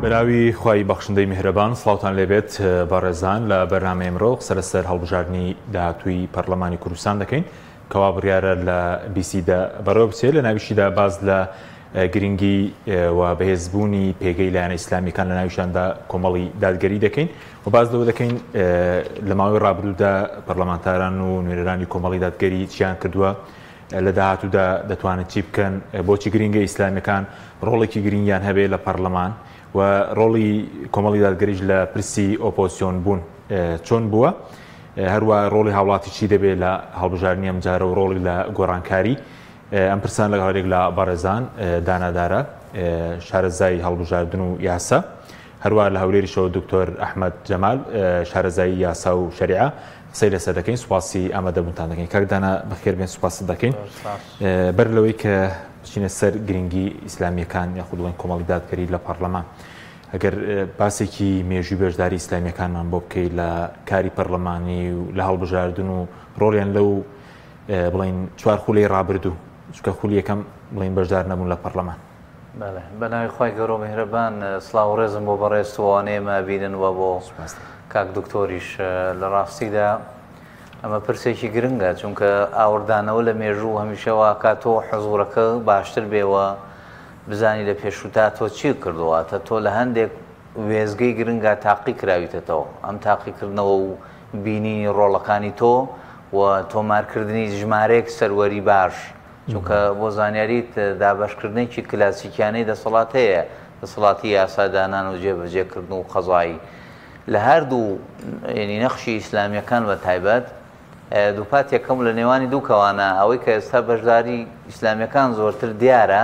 بەناوی خوای بەخشندەی میهرەبان سڵاوتان لێبێت بەڕێزان لە بەرنامەی ئەمرۆ قسە لەسەر هەڵبژاردنی داهاتووی پەرلەمانی کوردستان دەکەین کەوا بڕیارە لە بیسیدا بەڕێوە بچێت لە ناویشیدا باز لە گرنگی و بەهێزبوونی پێگەی لایەنە ئیسلامیەکان لە ناویشاندا کۆمەڵی دادگەری دەکەین و باز لەوە دەکەین لە ماوەی ڕابردوودا پەرلەمانتاران و نوێنەرانی کۆمەڵی دادگەری چیان کردووە لە داهاتوودا دەتوانن چی بکەن، بۆچی گرینگە ئیسلامیەکان ڕۆڵێکی گرینگیان هەبێ لە پەڕلەمان و ڕۆڵی کۆمەڵی دادگەریش لە پرسی ئۆپۆزسیۆن بوون چۆن بووە، هەروە ڕۆڵی هاوڵاتی چی دەبێ لە هەڵبژاردنی ئەمجارە و ڕۆڵی لە گۆڕانکاری ئەم پرسان لەگەڵ هەرێک لە بەڕێزان دانادارە شارەزای هەڵبژاردن و یاسا هەروە لە هەولێریشەوە دکتۆر ئەحمەد جەمال شارەزای یاسا و شەریعە قسەی لەسەر دەکەین سوپاسی ئامادەبوونتان دەکەین کاک دانا بەخێر بێن سوپاست دەکەین بەر لەوەی کە بچینە سەر گرنگی ئیسلامیەکان یاخود بڵێن کۆمەڵی دادگەری لە پەرلەمان ئەگەر باسێکی مێژووی بەشداری ئیسلامیەکانمان بۆ بکەیت لە کاری پەرلەمانی و لە هەڵبژاردن و ڕۆڵیان لەو بڵین چوار خولەی ڕابردوو چونکە خولی یەکەم بڵین بەشدار نەبوون لە پەرلەمان. بەڵێ بەناوی خوای گەورە و میهرەبان سڵاو و ڕێزم بۆ بەڕێزت و ئەوانەی ئێمە ئەبینن و بۆ کاک دکتۆریش. لە ڕاستیدا ئەمە پرسێکی گرنگە چونکە ئاوڕدانەوە لە مێژوو هەمیشە واکات تۆ حزوڕەکە باشتر بێ و بزانی لە پێشووتا تۆ چی کردووە، واتە تۆ لە هەندێک وێستگەی گرنگا تاقی کراویتەتەوە، ئەم تاقیکردنەوە و بینینی ڕۆڵەکانی تۆ و تۆمارکردنی ژمارەیەک سەروەری باش چونکە بۆ زانیاریت دابەشکردنێکی کلاسیکیانەی دەسەڵات هەیە، دەسەڵاتی یاسادانان و جێبەجێکردن و قەزایی. لە هەردوو یعنی نەخشی ئیسلامییەکان بە تایبەت دووپات یەکەم لە نێوانی دوو کەوانە ئەوەی کە ئێستا بەشداری ئیسلامییەکان زۆرتر دیارە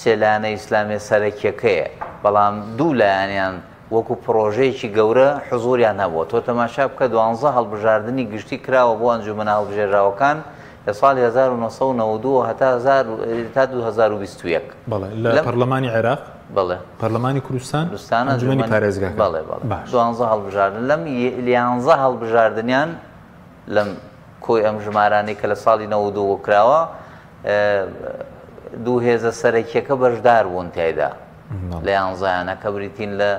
سێ لایەنە ئیسلامییە سەرەکییەکەیە، بەڵام دوو لایەنیان وەکو پڕۆژەیەکی گەورە حزوریان هەبووە. تۆ تەماشا بکە دوانزە هەڵبژاردنی گشتی کراوە بۆ ئەنجومەنە هەڵبژێراوەکان لە ساڵی 1992 هەتا تا 2021. بەڵێ لە پەرلەمانی عێراق، بەڵێ پەرلەمانی کوردستان، ئەنجومەنی پارێزگاکان. بەڵێ بەڵێ دوانزە هەڵبژاردن لەم یانزە هەڵبژاردنیان لەم کۆی ئەم ژمارانەی کە لە ساڵی 92 کراوە دوو هێزە سەرەکیەکە بەشدار بوون تیایدا لە یانزایانە کە بریتین لە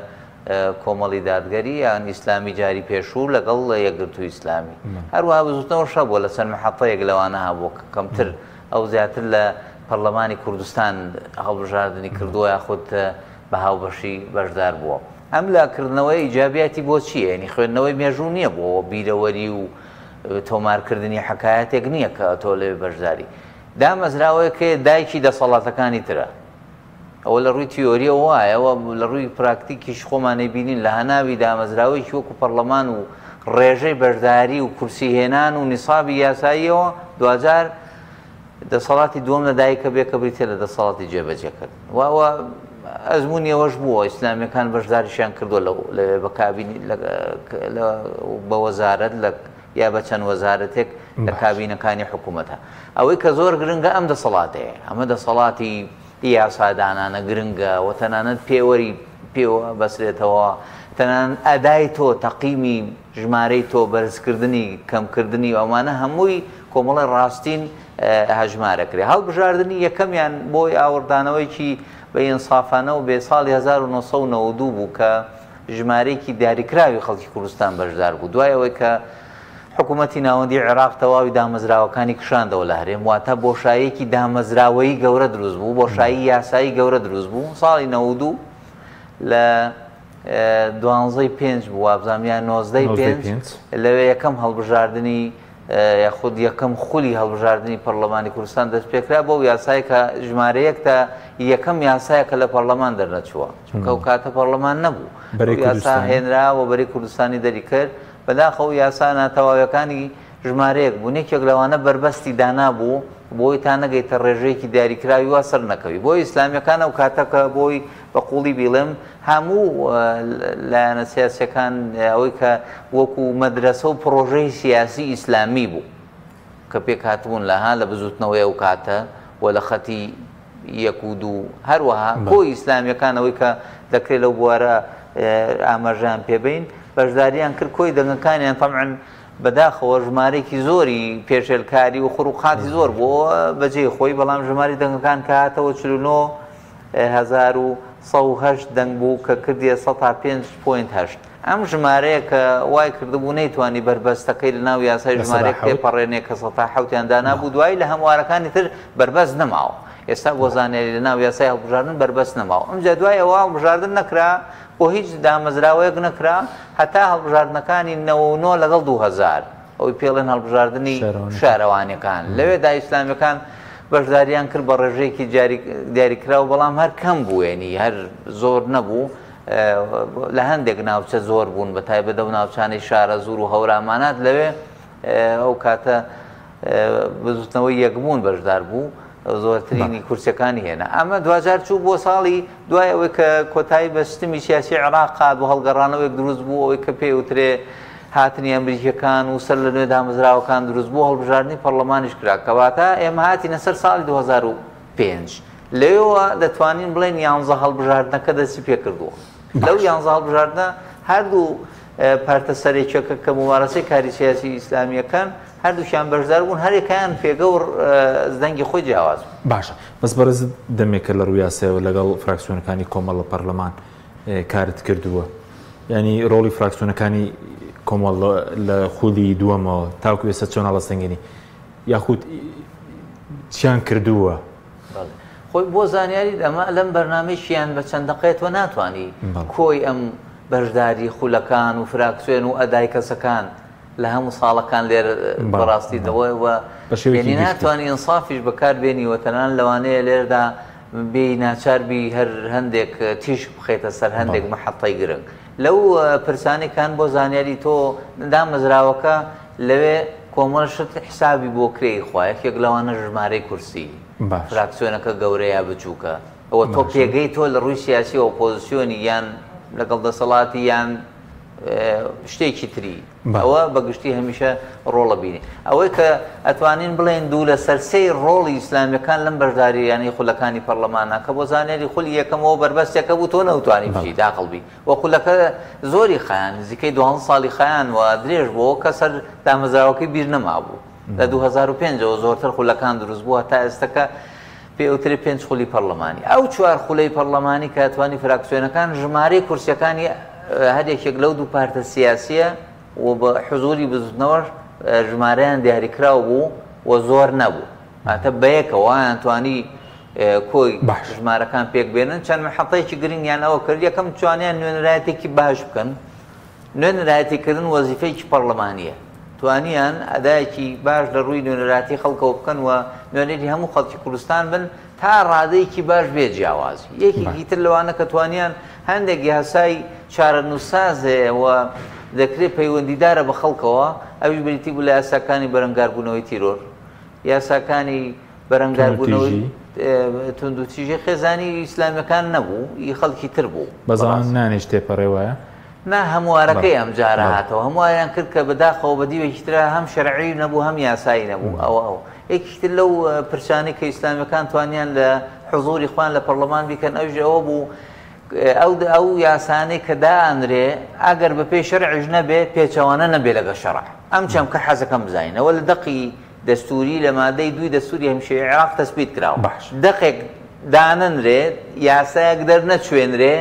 کۆمەڵی دادگەری یان ئیسلامی جاری پێشوو لەگەڵ یەکگرتووی ئیسلامی. هەروەها بزوتنەوەش هەبووە لە چەند محەتەیەک لەوانە هەبووە کە کەمتر ئەو زیاتر لە پەرلەمانی کوردستان هەڵبژاردنی کردووە یاخود بە هاوبەشی بەشدار بووە. ئەم لاکردنەوەیە ئیجابیاتی بۆ چییە؟ یانی خوێندنەوەی مێژوو نییە بۆ بیرەوەری و تۆمارکردنی حەکایەتێک نییە کە تۆ لەوێ بەشداری. دامەزراوەیەک هەیە دایکی دەسەڵاتەکانی ترە. ئەوە لە ڕووی تیۆرییەوە وایە و لە ڕووی پراکتیکیش خۆمان ئەیبینین لە هەناوی دامەزراوەیەکی وەکو پەڕلەمان و ڕێژەی بەشداری و کورسی هێنان و نیسابی یاساییەوە دواجار دەسەڵاتی دووەم لە دایکە بێ کە بریتیە لە دەسەڵاتی جێبەجێکردن و ئەوە ئەزموونی ئەوەش بووە ئیسلامیەکان بەشداریشیان کردووە لەوێ بە کابینی بە وەزارەت لە یا بە چەند وەزارەتێک لە کابینەکانی حکوومەتە. ئەوەی کە زۆر گرنگە ئەم دەسەڵاتەیە. ئەمە دەسەڵاتی یاسادانانە گرنگە و تەنانەت پێوەری پێوە بەسرێتەوە، تەنانەت ئەدای تۆ، تەقیمی ژمارەی تۆ، بەرزکردنی، کەمکردنی و ئەمانە هەمووی کۆمەڵی ڕاستین هەژمارەکرێ. هەڵبژاردنی یەکەمیان بۆی ئاوڕدانەوەیەکی بە ئینسافانە و بێ ساڵی 1992 بوو کە ژمارەیەکی دیاریکراوی خەڵکی کوردستان بەشدار بوو، دوای ئەوەی کە حکوومەتی ناوەندیی عێراق تەواوی دامەزراوەکانی کشاندەوە لە هەرێم، واتە بۆشاییەکی دامەزراوەیی گەورە دروست بوو، بۆشایی یاسایی گەورە دروست بوو، ساڵی 92 لە دوانزەی پێنج بوو وابزانم یان نۆزدەی پێنج لەوێ یەکەم هەڵبژاردنی یاخود یەکەم خولی هەڵبژاردنی پەرلەمانی کوردستان دەست پێکرا بەو یاسای کە ژمارە یەک تا یەکەم یاسایە کە لە پەرلەمان دەرنەچووە چونکە ئەو کاتە پەرلەمان نەبوو یاسا هێنرا و بەری کوردستانی دەری کرد بەداخەوە یاسا ناتەواوەکانی ژمارەیەک بوون یەکێک لەوانە بەربەستی دانابوو بۆی تا نەگەیتە ڕێژەیەکی دیاریکراوی وا سەر نەکەوی بۆ ئیسلامیەکان ئەو کاتە کە بۆی بە قوڵی بیڵێم هەموو لایەنە سیاسیەکان ئەوەی کە وەکو مەدرەسە و پڕۆژەی سیاسی ئیسلامی بوو کە پێکهاتبوون لە ها لە بزوتنەوەی ئەو کاتە و لە خەتی یەک و دوو هەروەها کۆی ئیسلامیەکان ئەوەی کە دەکرێت لەو بوارە ئاماژەیان پێبین بەشداریان کرد کۆی دەنگەکانیان تەبعەن بەداخەوە ژمارەیەکی زۆری پێشێلکاری و خروقاتی زۆر بووە بەجێی خۆی بەڵام ژماری دەنگەکان کە هاتەوە 49 هەزار و 108 دەنگ بوو کە کردیە سەتا پێنج point هەشت. ئەم ژمارەیە کە وای کردبوو نەیتوانی بەربەستەکەی لەناو یاسای ژمارەیەک تێپەڕێنێ کە سەتا حەوتیان دانابوو، دوایی لە هەموارەکانی تر بەربەست نەماوە. ئێستا بۆ زانیاری لەناو یاسای هەڵبژاردن بەربەست نەماوە. ئمجا دوای ئەوە هەڵبژاردن نەکرا، بۆ هیچ دامەزراوەیەک نەکرا هەتا هەڵبژاردنەکانی 99 لەگەڵ 2000 ئەوەی پێڵێن هەڵبژاردنی شارەوانیەکان لەوێدا ئیسلامیەکان بەشداریان کرد بە ڕێژەیەکی دیاریکراو بەڵام هەر کەم بووێنی هەر زۆر نەبوو لە هەندێک ناوچە زۆر بوون بە تایبەت ئەو ناوچانەی شارەزوور و هەورامانات لەوێ ئەو کاتە بزوتنەوەی یەکبوون بەشدار بوو زۆرترینی کورسەکانی هێنا ئەمە دواجار چوو بۆ ساڵی دوای ئەوەی کە کۆتایی بە سیستمی سیاسی عێراق هات و هەڵگەڕانەوەیەک دروست بوو ئەوەی کە پێی وترێ هاتنی ئەمریکیەکان و سەر لە نوێ دامەزراوەکان دروست بوو هەڵبژاردنی پەرلەمانیش کرا کەواتە ئێمە هاتینە سەر ساڵی 2005 لەوێوە دەتوانین بڵێین یانزە هەڵبژاردنەکە دەستی پێکردووە. لەو یانزە هەڵبژاردنە هەردوو پارتە سەرەکیەکە کە مومارەسەی کاری سیاسی ئیسلامییەکان هەردووکیان بەشدار بوون، هەریەکەیان پێگە و دەنگی خۆی جیاواز بوو. باشە بەس بەڕێزت دەمێکە لە ڕووی یاسایەوە لەگەڵ فراکسیۆنەکانی کۆمەڵ لە پەرلەمان کارت کردووە، یانی ڕۆڵی فراکسیۆنەکانی کۆمەڵ لە خولی دووەمەوە تاوەکو ئێستا چۆن هەڵەسەنگێنی یاخود چیان کردووە؟ بەڵێ خۆی بۆ زانیاریت ئەمە لەم بەرنامەیشیان بە چەند دەقەیە تۆ ناتوانی کۆی ئەم بەشداری خولەکان و فراکسیۆن و ئەدای کەسەکان لە هەموو ساڵەکان لێرە بەڕاستی دەوە و یعنی ناتوانی ئینسافیش بەکار بێنی و تەنان لەوانەیە لێرەدا بێی ناچار بی هەر هەندێک تیشک بخەیتە سەر هەندێک مەحەتەی گرنگ لەو پرسانەی کان بۆ زانیاری تۆ دامەزراوەکە لەوێ کۆمەڵ شت حسابی بۆ کرێی خوا یەکێک لەوانە ژمارەی کورسی فراکسیۆنەکە گەورە یا بچووکە ئەوە تۆ پێگەی تۆ لە ڕووی سیاسی ئۆپۆزیسیۆنی یان لەگەڵ دەسەڵاتی یان شتێکی تری ئەوە بە گشتی هەمیشە ڕۆڵە بینی ئەوەی کە ئەتوانین بڵێن دوو لەسەر سێی ڕۆڵی ئیسلامیەکان لەم بەشداریانەی خولەکانی پەرلەمانە کە بۆ زانیاری خولی یەکەمەوە بەربەستێکە بوو تۆ نەوتوانی بچی داخڵ بی و خولەکە زۆری خایان نزیکەی دوانزە ساڵی خایان و درێژ بۆ کە سەر دامەزراوەکەی بیر نەمابوو لە 2005 ەوە زۆرتر خولەکان دروست بووە تا ئێستەکە پێوترێ پێنج خولی پەرلەمانی ئەو چوار خولەی پەرلەمانی کە توانی فراکسیۆنەکان ژمارەی کورسیەکانی هەر یەکێک لەو دوو پارتە سیاسیە و بە حزوری بزوتنەوەش ژمارەیان دیاریکراو بوو و زۆر نەبوو واتە بەیەکەوە توانی کۆی ژمارەکان پێک بێنن چەند محەتەیەکی گرنگیان ئەوە کرد یەکەم توانیان نوێنەرایەتێکی باش بکەن نوێنەرایەتیکردن وەزیفەیەکی پەڕلەمانییە، توانیان ئەدایەکی باش لە ڕووی نوێنەراتی خەڵکەوە بکەن و نوێنەری هەموو خەڵکی کوردستان بن تا ڕادەیەکی باش بێ جیاوازی. یەکێکی تر لەوانە کە توانیان هەندێک یاسای چارەنووسساز هەیە و دەکرێت پەیوەندیدارە بە خەڵکەوە، ئەویش بریتی بوو لە یاساکانی بەرەنگاربوونەوەی تیرۆر، یاساکانی بەرەنگاربوونەوەی توندوتیژی خێزانی ئیسلامیەکان نەبوو، ئی خەڵکی تر بوو. بەس ئەوان نانێشت تێپەڕێ وایە؟ نا هەموارەکەی ئەمجارە هاتەوە هەمواریان کرد کە بەداخەوە بە دیوێکی ترا هەم شەرعی نەبوو هەم یاسایی نەبوو ئەوە ئەو یەکێکی تر لەو پرسانەی کە ئیسلامیەکان توانیان لە حزوری خۆیان لە پەرلەمان بیکەن ئەویش ئەوە بوو ئەو ئەو یاسانەی کە دائەنرێ ئەگەر بە پێی شەرعیش نەبێ پێچەوانە نەبێ لەگەڵ شەرع ئەم چەمکە حەزەکەم بزانین ئەوە لە دەقی دەستوری لە مادەی دووی دەستوری هەمیشەیی عێراق تەسبیت کراوە دەقێک دانەنرێ یاسایەک دەرنەچوێنرێ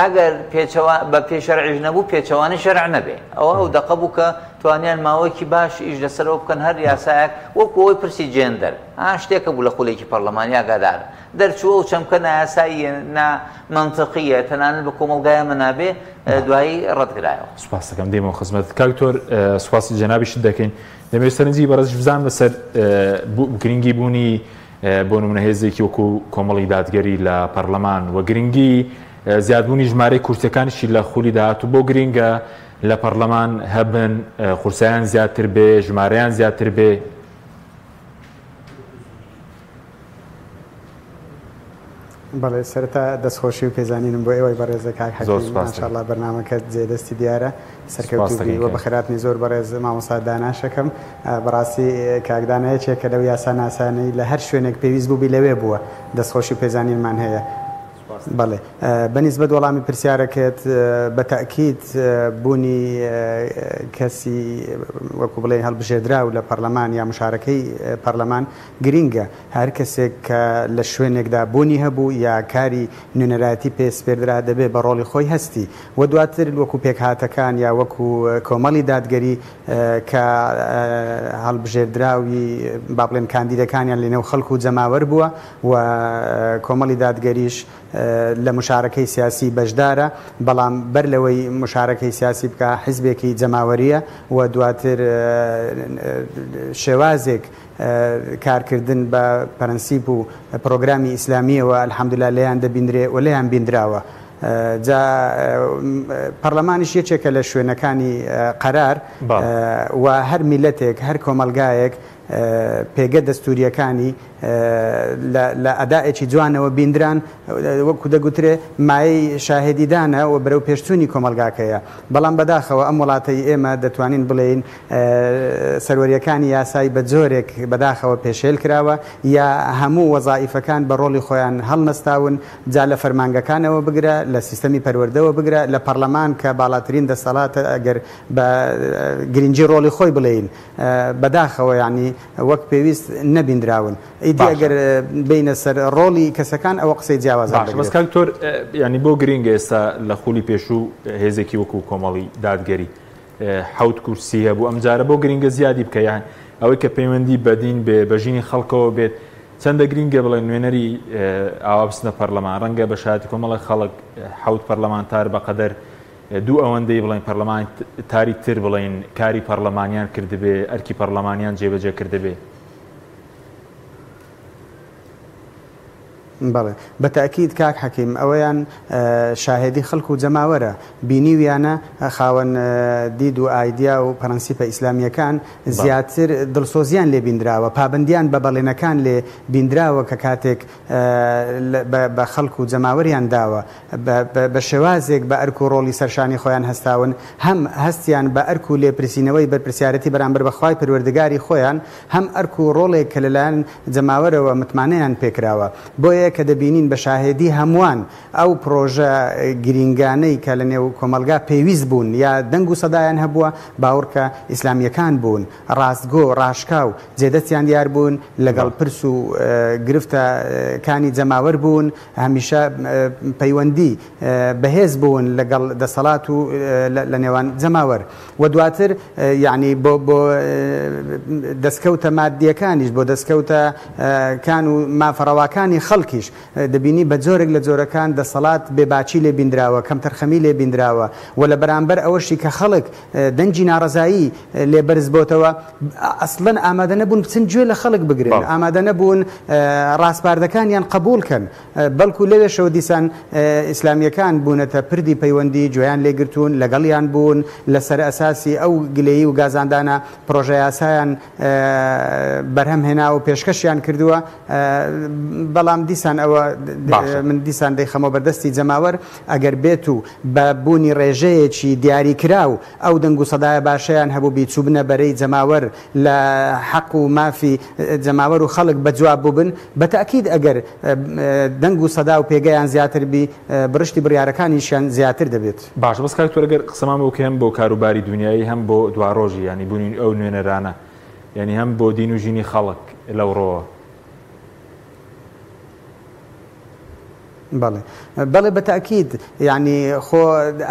ئەگەر پێچەوا بە پێی شەرعیش نەبوو پێچەوانەی شەرع نەبێ ئەوە ئەو دەقە بوو کە توانیان ماوەیەکی باش ئیش لەسەر ئەوە بکەن هەر یاسایەک وەکو ئەوەی پرسی جێندەر ها شتێکە بوو لە خولێکی پەرلەمانی ئاگادار دەرچوو ئەو چەمکە نایاساییە نا مەنتقییە تەنانەت بە کۆمەڵگای ئەمە نابێ دوایی ڕەتکرایەوە. سوپاست دەکەم دێمەوە خزمەتت کاک دکتۆر سوپاسی جەنابیشت دەکەین دەمەوێت سەرنجی بەڕێزیش بزانم لەسەر گرنگی بوونی بۆ نمونە هێزێکی وەکو کۆمەڵی دادگەری لە پەرلەمان و گرنگی زیادبوونی ژمارەی کورسیەکانیشی لە خولی داهاتوو بۆ گرنگە لە پەرلەمان هەبن قورسایان زیاتر بێ ژمارەیان زیاتر بێ. بەڵێ سەرەتا دەستخۆشی و پێزانینم بۆ ئێوەی بەڕێزە کاک زۆر حەکیم سوپاس دەکەین. ماشاءاللە بەرنامەکەت جێ دەستی دیارە سەرکەوتوو سوپاس بی دەکەین وە کاک. بەخێرهاتنی زۆر بەڕێز مامۆستا داناشەکەم بەڕاستی کاک دانا یەکێکە لەو یاساناسانەی لە هەر شوێنێک پێویست بووبی لەوێ بووە دەستخۆشی و پێزانینمان هەیە. بەڵێ بە نیسبەت وەڵامی پرسیارەکەت بە تەئکید بوونی کەسی وەکو بڵێین هەڵبژێردراو لە پەڕلەمان یا مشارەکەی پەڕلەمان گرینگە. هەر کەسێک کە لە شوێنێکدا بوونی هەبوو یا کاری نوێنەرایەتی پێ سپێردرا دەبێ بە ڕۆڵی خۆی هەستی و دواتر وەکو پێکهاتەکان یا وەکو کۆمەڵی دادگەری کە هەڵبژێردراوی با بڵێن کاندیدەکانیان لەنێو خەڵک و جەماوەر بووە و کۆمەڵی دادگەریش لە مشارەکەی سیاسی بەشدارە، بەڵام بەر لەوەی مشارەکەی سیاسی بکا حیزبێکی جەماوەرییە و دواتر شێوازێک کارکردن بە پرەنسیپ و پرۆگرامی ئیسلامییەوە الحمدللە لێیان دەبیندرێ و لێیان بیندراوە. جا پەڕلەمانیش یەکێکە لە شوێنەکانی قەرار و هەر میللەتێک، هەر کۆمەڵگایەک پێگە دەستوورییەکانی لە ئەدائێکی جوانەوە بیندران، وەکو دەگوترێ مایەی شاهێدیدانە و بەرەو پێشچوونی کۆمەڵگاکەیە. بەڵام بەداخەوە ئەم وڵاتەی ئێمە دەتوانین بڵێین سەروەرییەکانی یاسای بە جۆرێک بەداخەوە پێشێل کراوە یا هەموو وەزائیفەکان بە ڕۆڵی خۆیان هەڵنەستاون، جا لە فەرمانگەکانەوە بگرە، لە سیستەمی پەروەردەوە بگرە، لە پەڕلەمان کە باڵاترین دەسەڵاتە ئەگەر بە گرنگی ڕۆڵی خۆی بڵێین بەداخەوە یانی وەک پێویست نەبیندراون. ئیدی ئەگەر بێینە سەر ڕۆڵی کەسەکان ئەوە قسەی جیاوازە. باشە بەس کاک دکتۆر یانی بۆ گرنگە ئێستا لە خولی پێشوو هێزێکی وەکو کۆمەڵی دادگەری حەوت کورسی هەبوو ئەمجارە بۆ گرنگە زیادی بکە یان ئەوەی کە پەیوەندی بەدین بێ بەژینی خەڵکەوە بێت چەندە گرینگە بڵێن نوێنەری ئاوا بچنە پەرلەمان ڕەنگە بە شایەتی کۆمەڵێک خەڵک حەوت پەرلەمانتار بەقەدەر دوو ئەوەندەی بڵێن پەرلەمان تاری تر بڵێن کاری پەرلەمانیان کردبێ ئەرکی پەرلەمانیان جێبەجێ کردبێ. بەڵێ بە تەئکید کاک حەکیم ئەوەیان شاهێدی خەڵک و جەماوەرە بینیویانە خاوەن دید و ئایدیا و پرەنسیپە ئیسلامییەکان زیاتر دڵسۆزیان لێ بیندراوە پابەندیان بە بەڵێنەکان لێ بیندراوە کە کاتێک بە خەڵک و جەماوەریان داوە بە شێوازێک بە ئەرک و ڕۆڵی سەرشانی خۆیان هەستاون هەم هەستیان بە ئەرک و لێپرسینەوەی بەرپرسیارەتی بەرامبەر بە خوای پەروەردگاری خۆیان هەم ئەرک و ڕۆڵێک کە لەلایەن جەماوەرەوە متمانەیان پێکراوە. بۆیە کە دەبینین بە شاهێدی هەمووان ئەو پڕۆژە گرینگانەی کە لە نێو کۆمەڵگا پێویست بوون یا دەنگ و سەدایان هەبووە باوڕکە ئیسلامییەکان بوون، ڕاستگۆ، ڕاشکاو، جێدەستیان دیار بوون، لەگەڵ پرس و گرفتە کانی جەماوەر بوون، هەمیشە پەیوەندی بەهێز بوون لەگەڵ دەسەڵات و لە نێوان جەماوەر. و دواتر یەعنی بۆ بۆ دەستکەوتە مادیەکانیش بۆ دەستکەوتە کان و مافە ڕەواکانی خەڵکیش دەبینی بە جۆرێک لە جۆرەکان دەسەڵات بێباکی لێ بیندراوە کەمتەرخەمی لێ بیندراوە و لە بەرامبەر ئەوەشی کە خەڵک دەنگی ناڕەزایی لێ بەرز بۆتەوە ئەسڵەن ئامادە نەبوون بچن گوێ لە خەڵک بگرن ئامادە نەبوون ڕاسپاردەکانیان قبوڵ کەن بەڵکو لەوێشەوە دیسان ئیسلامییەکان بوونەتە پردی پەیوەندی، گوێیان لێ گرتوون، لەگەڵیان بوون، لەسەر ئەساسی ئەو گلەیی و گازاندانە پڕۆژەیاسایان بەرهەم هێناوە و پێشکەشیان کردووە، بەڵام دیسان ئەوە من دیسان دەیخەمەوە بەردەستی جەماوەر، ئەگەر بێت و بە بوونی ڕێژەیەکی دیاریکراو ئەو دەنگ و سەدایە باشەیان هەبووبی چووبنە بەرەی جەماوەر لە حەق و مافی جەماوەر و خەڵک بە جواب بووبن، بە تەئکید ئەگەر دەنگ و سەدا و پێگەیان زیاتر بی بڕشتی بڕیارەکانیشیان زیاتر دەبێت. باشە بەس کاک دکتۆر ئەگەر قسەمان بۆ بکەی هەم بۆ کاروباری دونیایی هەم بۆ دواڕۆژی یانی بوونی ئەو نوێنەرانە یانی هەم بۆ دین و ژینی خەڵک لەوڕۆوە. بەڵێ بەڵێ بە تەئکید یانی خۆ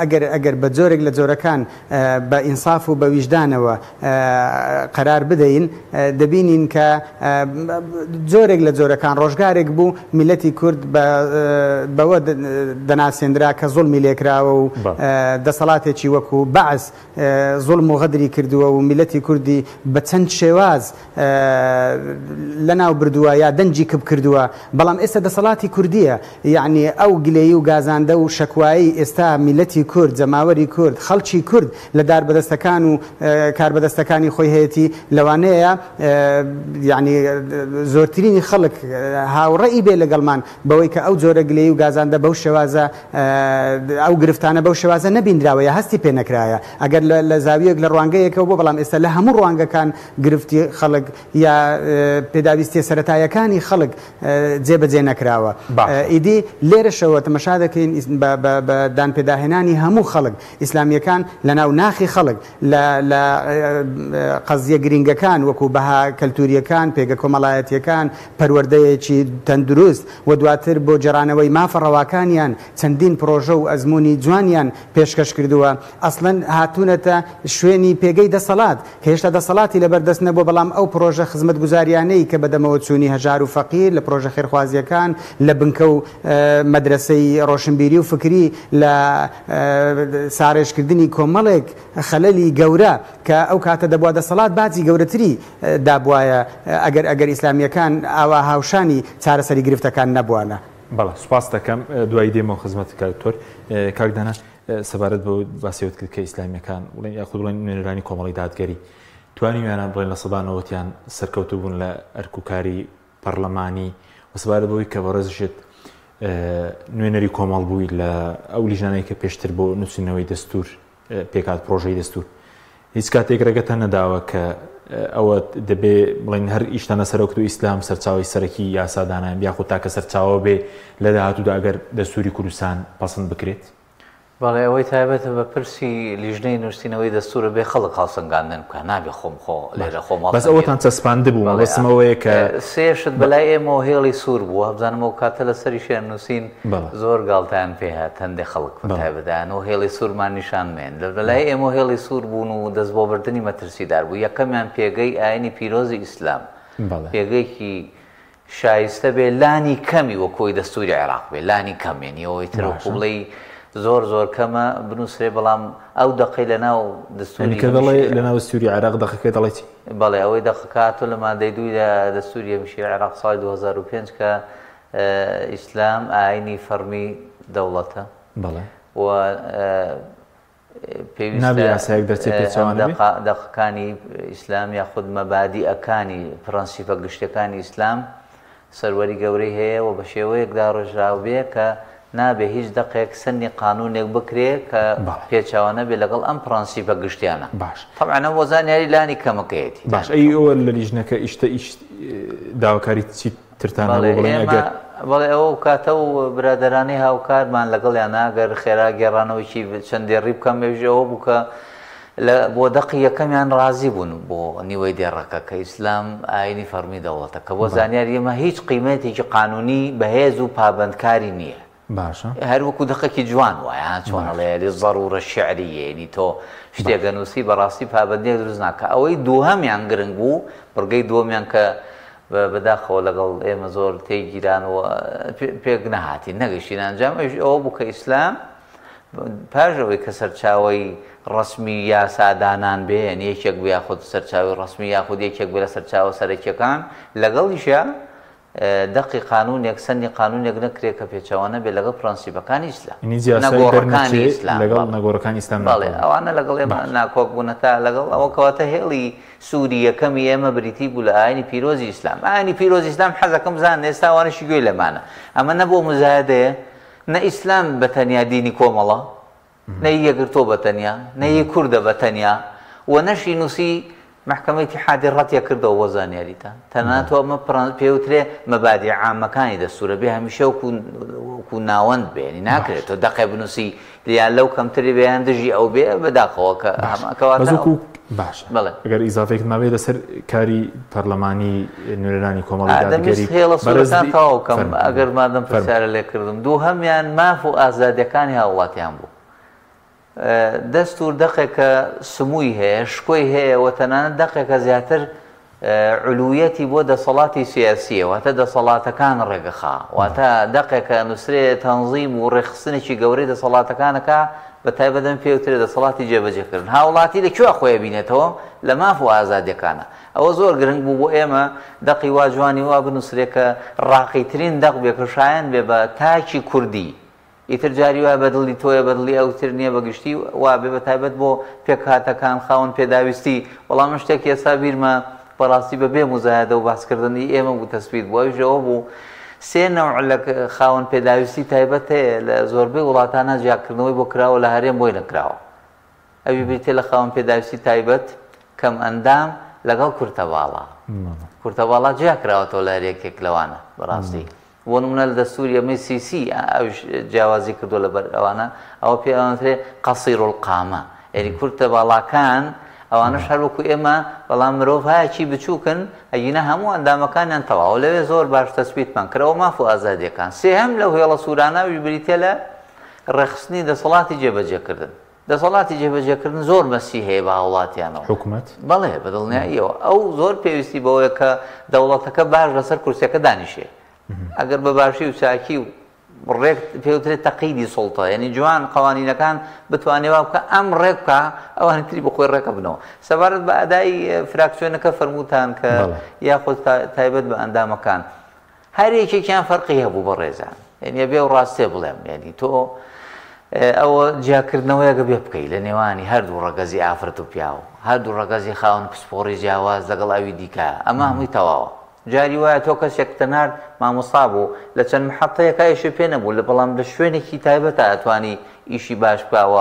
ئەگەر ئەگەر بە جۆرێک لە جۆرەکان بە ئینساف و بە ویژدانەوە قەرار بدەین دەبینین کە جۆرێک لە جۆرەکان ڕۆژگارێک بوو میلەتی کورد بەوە دەناسێنرا کە زوڵمی لێکراوە و دەسەڵاتێکی وەکو بەعس زوڵم و غەدری کردووە و میلەتی کوردی بە چەند شێواز لەناو بردووە یا دەنگی کپ کردووە، بەڵام ئێستا دەسەڵاتی کوردییە، یەعنی ئەو گلەیی و گازاندە و شەکوایەی ئێستا میللەتی کورد، جەماوەری کورد، خەڵکی کورد لە داربەدەستەکان و کاربەدەستەکانی خۆی هەیەتی، لەوانەیە یەعنی زۆرترینی خەڵک هاوڕێی بێ لەگەڵمان بەوەی کە ئەو جۆرە گلەیی و گازاندە بەو شێوازە ئەو گرفتانە بەو شێوازە نەبیندراوە یا هەستی پێ نەکرایە ئەگەر لە زاویەک لە ڕوانگەیەکەوە بۆ بەڵام ئێستا لە هەموو ڕوانگەکان گرفتی خەڵک یا پێداویستیە سەرەتایەکانی خەڵک جێبەجێ نەکراوە. ئیدی لێرەشەوە تەمەشا دەکەین بە دانپێداهێنانی هەموو خەڵک، ئیسلامییەکان لەناو ناخی خەڵک، لە لە قەزییە گرینگەکان وەکوو بەها کەلتوورییەکان، پێگە کۆمەڵایەتییەکان، پەروەردەیەکی تەندروست و دواتر بۆ گێڕانەوەی مافە ڕەواکانیان چەندین پڕۆژە و ئەزموونی جوانیان پێشکەش کردووە. ئەسڵەن هاتوونەتە شوێنی پێگەی دەسەڵات کە هێشتا دەسەڵاتی لەبەر دەست نەبووە، بەڵام ئەو پڕۆژە خزمەتگوزارییانەی کە بەدەمەوە چوونی هەژار و فەقیر لە پڕۆژە خێرخوازییەکان، لە بنکە و مەدرەسەی ڕۆشنبیری و فکری، لە ساڕێژکردنی کۆمەڵێک خەلەلی گەورە کە ئەو کاتە دەبوا دەسەڵات باجی گەورەتری دابوایە ئەگەر ئەگەر ئیسلامییەکان ئاوا هاوشانی چارەسەری گرفتەکان نەبوانە. بەڵێ سوپاست دەکەم دوایی دێمەوە خزمەتت کاک دکتۆر. کاک دانا سەبارەت بەو باسی ئەوت کرد کە ئیسلامییەکان بڵێن یاخود بڵێن نوێنەرانی کۆمەڵی دادگەری توانیویانە بڵێن 90% یان سەرکەوتوو بوون لە ئەرک و کاری پەڕلەمانی و سەبارەت بەوەی کە بەڕێزیشت نوێنەری کۆمەڵ بووی لە ئەو لیژنانەی کە پێشتر بۆ نووسینەوەی دەستور پێکات پرۆژەی دەستور هیچ کاتێک ڕێگەتان نەداوە کە ئەوە دەبێ بڵێن هەر ئیشتانە سەرۆکت و ئیسلام سەرچاوی سەرەکی یاسادانان یاخود تاکە سەرچاوە بێ لە داهاتوودا ئەگەر دەستوری کوردستان پەسند بکرێت؟ بەڵێ ئەوەی تایبەتە بە پرسی لیژنەی نووسینەوەی دەستوورە بێ خەڵک هەڵسەنگاندن بکا نابێ خۆم خۆ لێرە خۆم بەس ئەوەتان چەسپاندبوو مەبەستم ئەوەیە کە سێ شت بەلای ئێمەوە هێڵی سوور بوو وابزانم ئەو کاتە لەسەریشیان نووسین زۆر گاڵتەیان پێ هات هەندێ خەڵک بە تایبەتیان و هێڵی سوورمان نیشان مێن لەلای ئێمەوە هێڵی سوور بوون و دەست بۆ بردنی مەترسیدار بوو یەکەمیان پێگەی ئاینی پیرۆزی ئیسلام پێگەیەکی شایستە بێ لانی کەمی وەکۆی دەستوری عێراق بێ لانی کەم یەنی ئەوەی تر وەکو بڵێی زۆر زۆر کەمە بنووسرێ بەڵام ئەو دەقەی لە ناو دەستوری کە دەڵێ لە ناو دەستوری عێراق دەقەکەی دەڵێ چی؟ بەڵێ ئەوەی دەقەکە هاتووە لە مادەی دووی لە دەستوری هەمیشەی عێراق ساڵی 2005 کە ئیسلام ئاینی فەڕمی دەوڵەتە بەڵێ و نابێ یاسایەک دەرچێت پێچەوانە بێ؟ پێویستە دەقەکانی ئیسلام یاخود مەبادیئەکانی پرەنسیپە گشتیەکانی ئیسلام سەروەری گەورەی هەیە و بە شێوەیەک داڕێژراو بێ کە نابێ هیچ دەقێک سەنی قانونێک بکرێ کە پێچەوانە بێ لەگەڵ ئەم پرەنسیپە گشتیانە. باش. تەبعەن ئەوە زانیاری لانی کەمەکەیەتی. باش ئەی ئەوە لە لیژنەکە ئیشتە ئیش داواکاری چی ترتان هەبوو بڵێن ئەگەر. بەڵێ ئەوە کاتە و برادەرانی هاوکارمان لەگەڵیانا گەر خێرا گێڕانەوەیکی چەند دێڕی بکەم ئەویش ئەوە بوو کە لە بۆ دەقی یەکەمیان ڕازی بوون بۆ نیوەی دێڕەکە کە ئیسلام ئاینی فەڕمی دەوڵەتە کە بۆ زانیاری ئێمە هیچ قیمەتێکی قانونی بەهێز و پابەندکاری نییە. باشە. هەر وەکو دەقێکی جوان وایە ها چۆن ئەڵێ للضرورە الشعریە یەنی تۆ شتێک ئەنووسی بەڕاستی پابەندییەک دروست ناکا ئەوەی دووهەمیان گرنگ بوو بڕگەی دووەمیان کە بەداخەوە لەگەڵ ئێمە زۆر تێگیران و پێک نەهاتین نەگەشتین ئەنجام ئەویش ئەوە بوو کە ئیسلام پاش ئەوەی کە سەرچاوەی ڕەسمی یاسادانان بێ یعنی یەکێک بێ یاخود سەرچاوی ڕەسمی یاخود یەکێک بێ لە سەرچاوە سەرەکیەکان لەگەڵیشە دەقی قانوونێک سەنی قانوونێک نەکرێ کە پێچەوانە بێ لەگەڵ پرەنسیپەکانی ئیسلام یعنی یاسای نەگۆڕەکانی دەرنەچێ ئیسلام لەگەڵ بەڵێ نەگۆڕەکانی ئیسلام بەڵێ ناکۆک بن ئەوانە لەگەڵ ئێمە باش ناکۆک بوونە تا لەگەڵ ئەوە کەواتە هێڵی سووری یەکەمی ئێمە بریتی بوو لە ئاینی پیرۆزی ئیسلام ئاینی پیرۆزی ئیسلام حەزەکەم بزانن ئێستا ئەوانەشی گوێی لەمانە ئەمە نە بۆ مزایەدەیە نە ئیسلام بە تەنیا دینی کۆمەڵە نە ی یەکگرتووە بە تەنیا، نە ی کوردە بە تەنیا و نەشی نووسی مەحکەمەی ئیتیحادی ڕەتیە کردەوە بۆ زانیاریتان. تەنانەت تۆ ئەمە پێوترێ مەبادی عامەکانی دەستوورە بێ هەمیشە وەکو وەکو ناوەند بێ یانی ناکرێت تۆ دەقێ بنووسی یان لەو کەمتری بێ یان دژی ئەو بێ بەداخەوە کە باش هەمە کەواتە بەس ئەو وەکو باشە بەڵێ. ئەگەر ئیزافەیەکت مابێ لەسەر کاری پەرلەمانی نوێنەرانی کۆمەڵی ئا دەمویست دادگەری هێڵە بەڕێز سوورەکان تەواو کەم فەرموو ئەگەر مادەم فەرموو. پرسیارە لێ کردم. دووهەمیان ماف و ئازادیەکانی هاوڵاتیان بوو. دەستوور دەقێکە سمووی هەیە، شکۆی هەیە و تەنانەت دەقێکە زیاتر عولویەتی بۆ دەسەڵاتی سیاسییە، واتە دەسەڵاتەکان ڕێکئەخا، واتە دەقێکە ئەنووسرێ تەنزیم و ڕێکخستنێکی گەورەی دەسەڵاتەکان ئەکا، بە تایبەت ئەمە پێی وترێ دەسەڵاتی جێبەجێکردن. هاوڵاتی لە کوێ خۆی ئەبینێتەوە؟ لە ماف و ئازادیەکانا. ئەوە زۆر گرنگ بوو بۆ ئێمە دەقی وا جوانی وا بنووسرێ کە ڕاقیترین دەق بێ کە شایەن بێ بە تاکی کوردی، ئیتر جاری وایە بە دڵی تۆیە بە دڵی ئەو تر نییە بە گشتی وابێ بە تایبەت بۆ پێکهاتەکان خاوەن پێداویستی بەڵام من شتێک ئێستا بیرمە بەڕاستی بە بێ موزایەدە و باسکردن ئی ئێمە بوو تەسبیت بوو ئەویش ئەوە بوو سێ نەوع لە خاوەن پێداویستی تایبەت هەیە لە زۆربەی وڵاتانە جیاکردنەوەی بۆ کراوە لە هەرێم بۆی نەکراوە ئەوی بریتیە لە خاوەن پێداویستی تایبەت، کەم ئەندام، لەگەڵ کورتەباڵا. کورتەباڵا جیا کراوەتەوە لە هەر یەکێک لەوانە بەڕاستی. بۆ نمونە لە دەستوری ئەمەی سیسی ئەویش جیاوازی کردووە لەبەر ئەوانە ئەوە پێ ئەوترێ قصیر القامە یعنی کورتە باڵاکان ئەوانەش هەر وەکو ئێمە بەڵام مرۆڤ هایەکی بچووکن ئەگینا هەموو ئەندامەکانیان تەواو لەوێ زۆر باش تەسبیتمان کرد ئەوە ماف و ئازادیەکان. سێهەم لەو هێڵە سوورانە ئەویش بریتیە لە ڕێکخستنی دەسەڵاتی جێبەجێکردن. دەسەڵاتی جێبەجێکردن زۆر مەسی هەیە بە هاوڵاتیانەوە. حکومەت؟ بەڵێ بە دڵنیاییەوە. ئەو زۆر پێویستی بەوەیە کە دەوڵەتەکە باش لەسەر کورسیەکە دانیشێ. ئەگەر بە باشی و چاکی و ڕێک پێوترێت تەقیدی سوڵتە، یعنی جوان قوانینەکان بتوانێ وا بکا ئەم ڕێک بکا ئەوانی تری بە خۆی ڕێکە بنەوە. سەبارەت بە ئەدای فراکسیۆنەکە فەرمووتان کە یاخود تایبەت بە ئەندامەکان هەر یەکێکیان فەرقی هەبوو بەڕێزان، یعنی ئەبێ ئەو ڕاستێ بڵێم، یعنی تۆ ئەوە جیاکردنەوەیەکە بێ بکەی لە نێوانی هەردوو ڕەگەزی ئافرەت و پیاو، هەردوو ڕەگەزی خاوەن پسپۆڕی جیاواز لەگەڵ ئەوی دیکە، ئەمە هەمووی تەواوە. جاری وایە تۆ کەسێکتە نارد مامۆستا بوو لە چەند محەتەیەکا ئیشی پێ نەبوو لە بەڵام لە شوێنێکی تایبەتا ئەتوانی ئیشی باش بکا و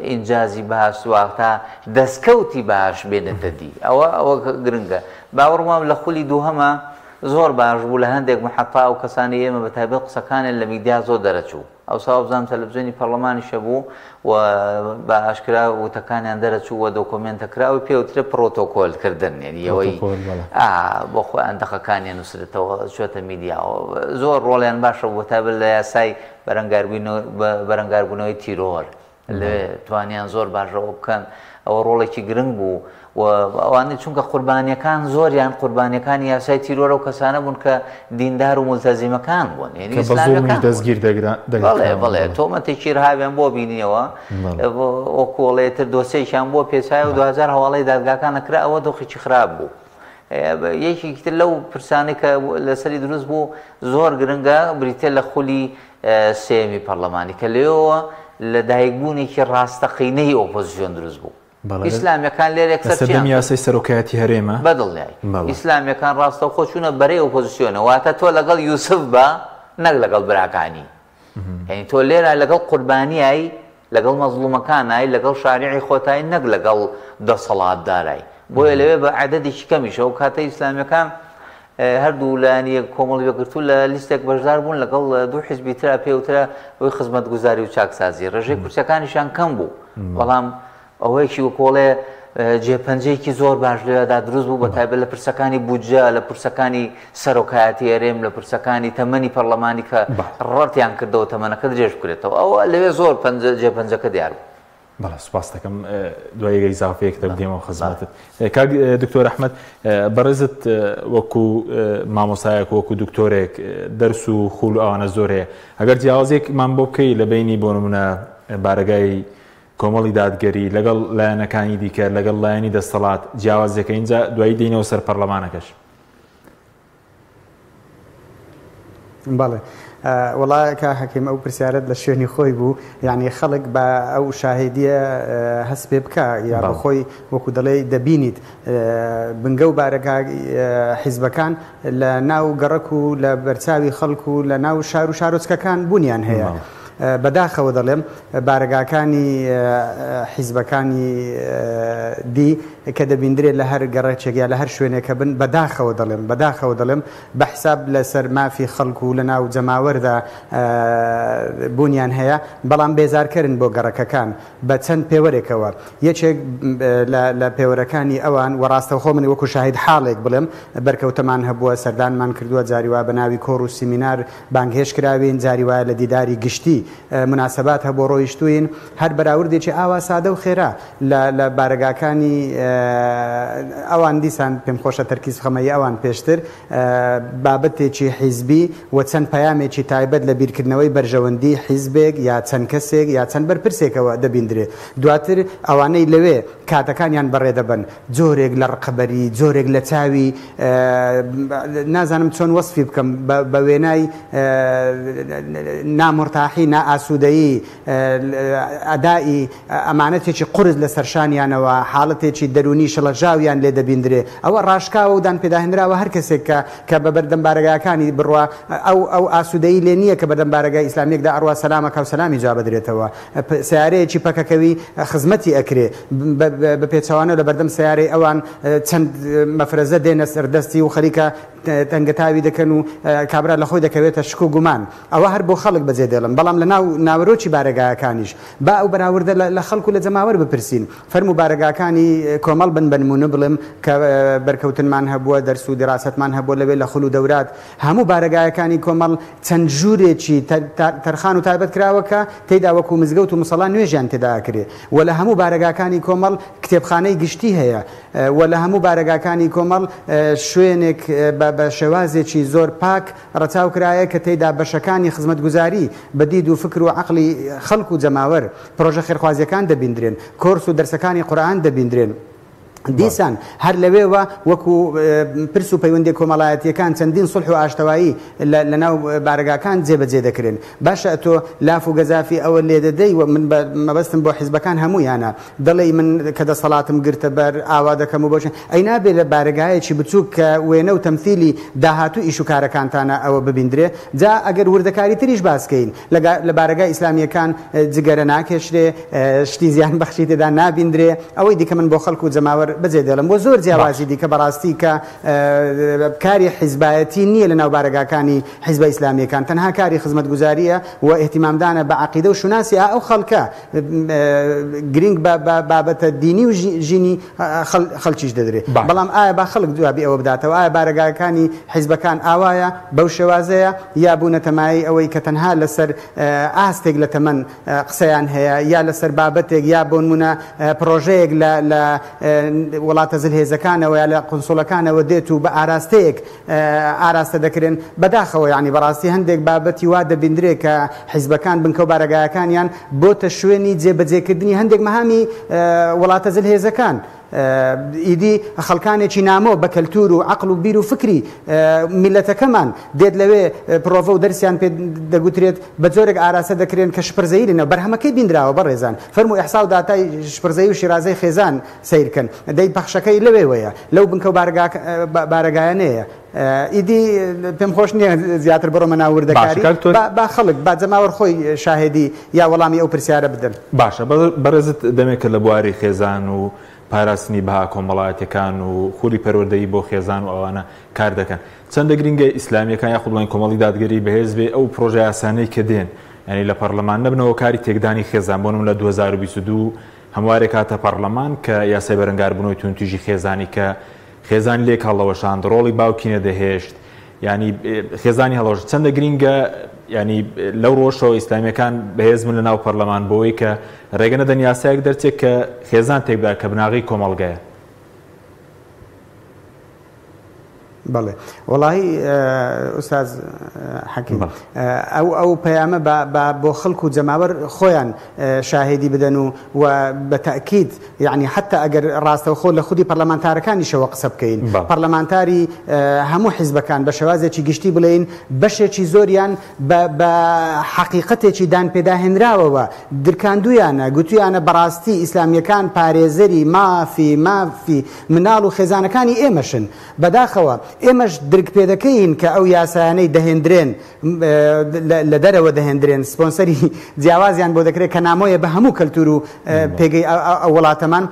ئینجازی باش واتا دەستکەوتی باش بێنێتە دی ئەوە ئەوە گرنگە باوەڕم وابوو لە خولی دووهەما زۆر باش بوو لە هەندێک محەتە ئەو کەسانەی ئێمە بە تایبەت قسەکانیان لە میدیا زۆر دەرەچوو ئەوسا وابزانم تەلەفزیۆنی پەڕلەمانیش هەبوو و بە ئاشکرا وتەکانیان دەرەچوو و دۆکۆمێنتە کرا ئەوەی پێوترێ پڕۆتۆکۆل کردن یعنی ئەوەی پرۆتۆکۆل بەڵێ. ئا بۆ خۆیان دەقەکانیان نووسرێتەوە چۆتە میدیاوە زۆر ڕۆڵیان باشە بوو بەتایبەت لە یاسای بەرەنگاربووینەوە بەرەنگاربوونەوەی تیرۆر لەوێ توانیان زۆر باش ئەوە بکەن ئەوە ڕۆڵێکی گرنگ بوو و ئەوانەی چونکە قوربانیەکان زۆریان قوربانیەکانی یاسای تیرۆر ئەو کەسانە بوون کە دیندار و مولتەزیمەکان بوون یعنی کە بە زوڵمیش ئیسلامیەکان بوون دەستگیر دەگرا بەڵێ دەکراون بەڵێ بەڵێ تۆمەتێکی ڕهاویان بۆ بینیەوە بەڵێ وەکوڵێ تر دۆسێکیان بۆ پێچایە و بەڵێ دوجار هەواڵەی دادگاکان نەکرا ئەوە دۆخێکی خراپ بوو یەکێکی تر لەو پرسانەی کە لەسەری دروست بوو زۆر گرنگە بریتە لە خولی سێیەمی پەڕلەمانی کە لەوێوە لە دایکبوونێکی ڕاستەقینەی ئۆپۆزسیۆن دروست بوو. بەڵێ ئیسلامیەکان لێرە لە یەکسەر چیان سەردەمی کرد؟ یاسای سەرۆکایەتی هەرێمە؟ بەدڵنیایی بەڵێ. ئیسلامیەکان ڕاستەوخۆ چوونە بەرەی ئۆپۆزسیۆنەوە، واتە تۆ لەگەڵ یوسف بە نەک لەگەڵ براکانی. یانی تۆ لێرە لەگەڵ قوربانیای، لەگەڵ مەزڵومەکانای، لەگەڵ شاریعی خۆتای نەک لەگەڵ دەسەڵاتدارای. بۆیە لەوێ بە عەدەدێکی کەمیش ئەو کاتەی ئیسلامیەکان هەردوو لایەنی کۆمەڵی یەکگرتوو لە لیستێک بەشدار بوون لەگەڵ دوو حیزبی ترا پێوترا ئەوی خزمەتگوزاری و چاکسازی ڕێژەی کورسیەکانیشیان کەم بوو بەڵام ئەوەیەکی وەکۆڵێ جێپەنجەیەکی زۆر باش لەوێدا دروست بوو بە تایبەت لە پرسەکانی بودجە لە پرسەکانی سەرۆکایەتی هەرێم لە پرسەکانی تەمەنی پەرلەمانی کە ڕەتیان کردەوە تەمەنەکە درێژ بکرێتەوە ئەوە لەوێ زۆر پەنجە جێپەنجەکە دیار بوو. بەڵێ سوپاست دەکەم دوای ئەگەر ئیزافەیەک دەبدێمەوە خزمەتت کاک دکتۆر ئەحمەد بەڕێزت وەکو مامۆسایەک وەکو دکتۆرێک دەرس و خول و ئەوانە زۆر هەیە ئەگەر جیاوازێکمان بۆ بکەی لە بینی بۆ نمونە بارەگای کۆمەڵی دادگەری لەگەڵ لایەنەکانی دیکە لەگەڵ لایەنی دەستەڵات جیاوازیەکە ئینجا دوایی دێینەوە سەر پەرلەمانەکەش. بەڵێ وەڵا کاک حەکیم ئەو پرسیارەت لە شوێنی خۆی بوو یعنی خەڵک بە ئەو شاهیدیە هەست پێ بکە یا بە خۆی وەکو دەڵێ دەبینیت بنگە و بارەگا حیزبەکان لە ناو گەڕەک و لە بەرچاوی خەڵک و لە ناو شار و شارۆچکەکان بوونیان هەیە. بەداخەوە دەڵێم بارەگاکانی حیزبەکانی دی کە دەبیندرێت لە هەر گەڕەکێک یا لە هەر شوێنێک کە بن بەداخەوە دەڵێم بەداخەوە دەڵێم بە حساب لەسەر مافی خەڵک و لە ناو جەماوەردا بوونیان هەیە بەڵام بێزارکەرن بۆ گەڕەکەکان بە چەند پێوەرێکەوە یەکێک لە پێوەرەکانی ئەوان و ڕاستەوخۆ من وەکو شاهید حاڵێک بڵێم بەرکەوتەمان هەبووە سەردانمان کردووە جاری وا بە ناوی کۆڕ و سیمینار بانگهێشت کراوین، جاری وایە لە دیداری گشتی موناسەبات هەبووە ڕۆیشتووین، هەر بەراوردێکی ئاوا سادە و خێرا لە لە بارەگاکانی ئەوان دیسان پێم خۆشە تەرکیز بخەمە ی ئەوان پێشتر بابەتێکی حیزبی و چەند پەیامێکی تایبەت لە بیرکردنەوەی بەرژەوەندی حیزبێک یا چەند کەسێک یا چەند بەرپرسێکەوە دەبیندرێ دواتر ئەوانەی لەوێ کاتەکانیان بەڕێ دەبەن جۆرێک لە ڕقەبەری جۆرێک لە چاوی نازانم چۆن وەسفی بکەم بە وێنای نامورتاحی. نائاسوودەیی، ئەدائی ئەمانەتێکی قورس لە سەرشانیانەوە، حاڵەتێکی دەروونی شڵەژاویان لێ دەبیندرێ. ئەوە ڕاشکاوە و دانپێداهێنراوە هەر کەسێک کە کە بە بەردەم بارەگاکانی بڕوا ئەو ئەو ئاسوودەیی لێ نییە کە بەردەم بارەگای ئیسلامییەکدا ئەڕوا سەلام ئەکا و سەلامی جواب ئەدرێتەوە. سەیارەیەکی پەکەکەوی خزمەتی ئەکرێ. بە پێچەوانەوە لە بەردەم سەیارەی ئەوان چەند مەفرەزە دێنە سەر دەستی و خەریکە تەنگەتاوی دەکەن و کابرا لە خۆی دەکەوێتە شک و گومان. ئەوە هەر بۆ خەڵک بەجێ دێڵم، بەڵام لە ناو ناوەرۆکی بارەگایەکانیش با ئەو بەراوردە لە خەڵک و لە جەماوەر بپرسین. فەرموو بارەگاکانی کۆمەڵ بن بە نموونە بڵێم کە بەرکەوتنمان هەبووە، دەرس و دیراسەتمان هەبووە لەوێ لە خول و دەورات، هەموو بارەگایەکانی کۆمەڵ چەند ژوورێکی تەرخان و تایبەت کراوە کە تێیدا وەکوو مزگەوت و مسەڵا نوێژیان تێدا ئەکرێ و لە هەموو بارەگاکانی کۆمەڵ کتێبخانەی گشتی هەیە و لە هەموو بارەگاکانی کۆمەڵ شوێنێک بە شێوازێکی زۆر پاک ڕەچاو کرایە کە تێیدا بەشەکانی خزمەتگوزاری بە دید و فکر و عەقڵی خەڵک و جەماوەر، پرۆژە خێرخوازییەکان دەبیندرێن، کۆرس و دەرسەکانی قورئان دەبیندرێن. دیسان هەر لەوێوە وەکو پرس و پەیوەندیە کۆمەڵایەتییەکان چەندین سوڵح و ئاشتەوایی لەناو بارەگاکان جێبەجێ دەکرێن. باشە ئەتۆ لاف و گەزافی ئەوە لێدەدەی و من مەبەستم بۆ حیزبەکان هەموویانە، دەڵێی من کە دەسەڵاتم گرتە بەر ئاوا دەکەم و بۆچی ئەی نابێ لە بارەگایەکی بچووک کە وێنە و تەمسیلی داهاتوو ئیش و کارەکانتانە ئەوە ببیندرێ؟ جا ئەگەر وردەکاری تریش باس کەین لە بارەگای ئیسلامییەکان جگەرە ناکێشرێ، شتی زیان بەخشی تێدا نابیندرێ، ئەوەی دیکە من بۆ خەڵک و جەماوەر بەجێ دێڵم و زۆر جیاوازی دیکە بەڕاستی کە کاری حیزبایەتی نییە لە ناو بارەگاکانی حیزبە ئیسلامییەکان تەنها کاری خزمەتگوزارییە و ئیهتیمامدانە بە عەقیدە و شوناسی ئەو خەڵکە. گرینگ بە بابەتە دینی و ژینی خەڵکیش دەدرێ. بەڵام ئایا با خەڵک جوابی ئەوە بداتەوە ئایا بارەگاکانی حیزبەکان ئاوایە بەو شێوازەیە یا بوونەتە مایەی ئەوەی کە تەنها لەسەر ئاستێک لە تەمەن قسەیان هەیە یا لەسەر بابەتێک یا بۆنمونە پڕۆژەیەک لە وڵاتە زلهێزەکانەوە یا لە قونسوڵەکانەوە دێت و بە ئاراستەیەک ئاراستە دەکرێن، بەداخەوە یانی بەڕاستی هەندێک بابەتی وا دەبیندرێ کە حیزبەکان بنکە و بارەگایەکانیان بۆتە شوێنی جێبەجێکردنی هەندێک مەهامی وڵاتە زلهێزەکان. ئیدی خەڵکانێکی نامۆ بە کەلتور و عەقڵ و بیر و فکری میللەتەکەمان دێت لەوێ پرۆڤە و دەرسیان پێ دەگوترێت بە جۆرێک ئاراستە دەکرێن کە شپرزەیی لەناو بەرهەمەکەی بیندراوە بەڕێزان فەرموو ئیحسا و داتای شپرزەیی و شیرازەی خێزان سەیر کەن دەی پەخشەکەی لەوێوەیە لەو بنکە و بارەگایانەیە ئیدی پێم خۆش نییە زیاتر بڕۆمە ناو وردەکاری با خەڵک با جەماوەر خۆی شاهێدی یا وەڵامی ئەو پرسیارە بدەن. باشە بەڕێزت دەمێکە لە بواری خێزان و پاراستنی بەها کۆمەڵایەتیەکان و خولی پەروەردەیی بۆ خێزان و ئەوانە کار دەکەن چەندە گرینگە ئیسلامیەکان یاخود بڵێن کۆمەڵی دادگەری بەهێز بێ ئەو پرۆژە یاسانەی کە دێن یعنی لە پەرلەمان نەبنەوە کاری تێکدانی خێزان بۆ نمونە لە 2022 هەموارێک هاتە پەڕلەمان کە یاسای بەرەنگاربوونەوەی توندوتیژی خێزانی کە خێزانی لێک هەڵەوەشاند ڕۆڵی باوکی نەدەهێشت ینی خێزانی هەڵەوەش چەندە گرینگە ینی لەو ڕۆژەوە ئیسلامیەکان بەهێز بن لە ناو پەرلەمان بۆی کە ڕێگە نەدەن یاسایەک دەرچێت کە خێزان تێکبدا کە بناغەی کۆمەڵگەیە. بەڵێ وەڵاهی ئوستاز حەکیم ئەو ئەو پەیامە بە بۆ خەڵک و جەماوەر خۆیان شاهێدی بدەن و و بە تەئکید یعنی حتا ئەگەر ڕاستەوخۆ لە خودی پەرلەمانتارەکانیشەوە قسە بکەین پەرلەمانتاری هەموو حیزبەکان بە شێوازێکی گشتی بڵێین بەشێکی زۆریان بە حەقیقەتێکی دانپێداهێنراوەوە درکاندویانە گوتویانە بەڕاستی ئیسلامیەکان پارێزەری مافی مافی مناڵ و خێزانەکانی ئێمەشن. بەداخەوە ئێمەش درک پێدەکەین کە ئەو یاسایانەی دەهێندرێن لە دەرەوە دەهێندرێن سپۆنسەری جیاوازیان بۆ دەکرێت کە نامۆیە بە هەموو کەلتور و پێگەی ئەو وڵاتەمان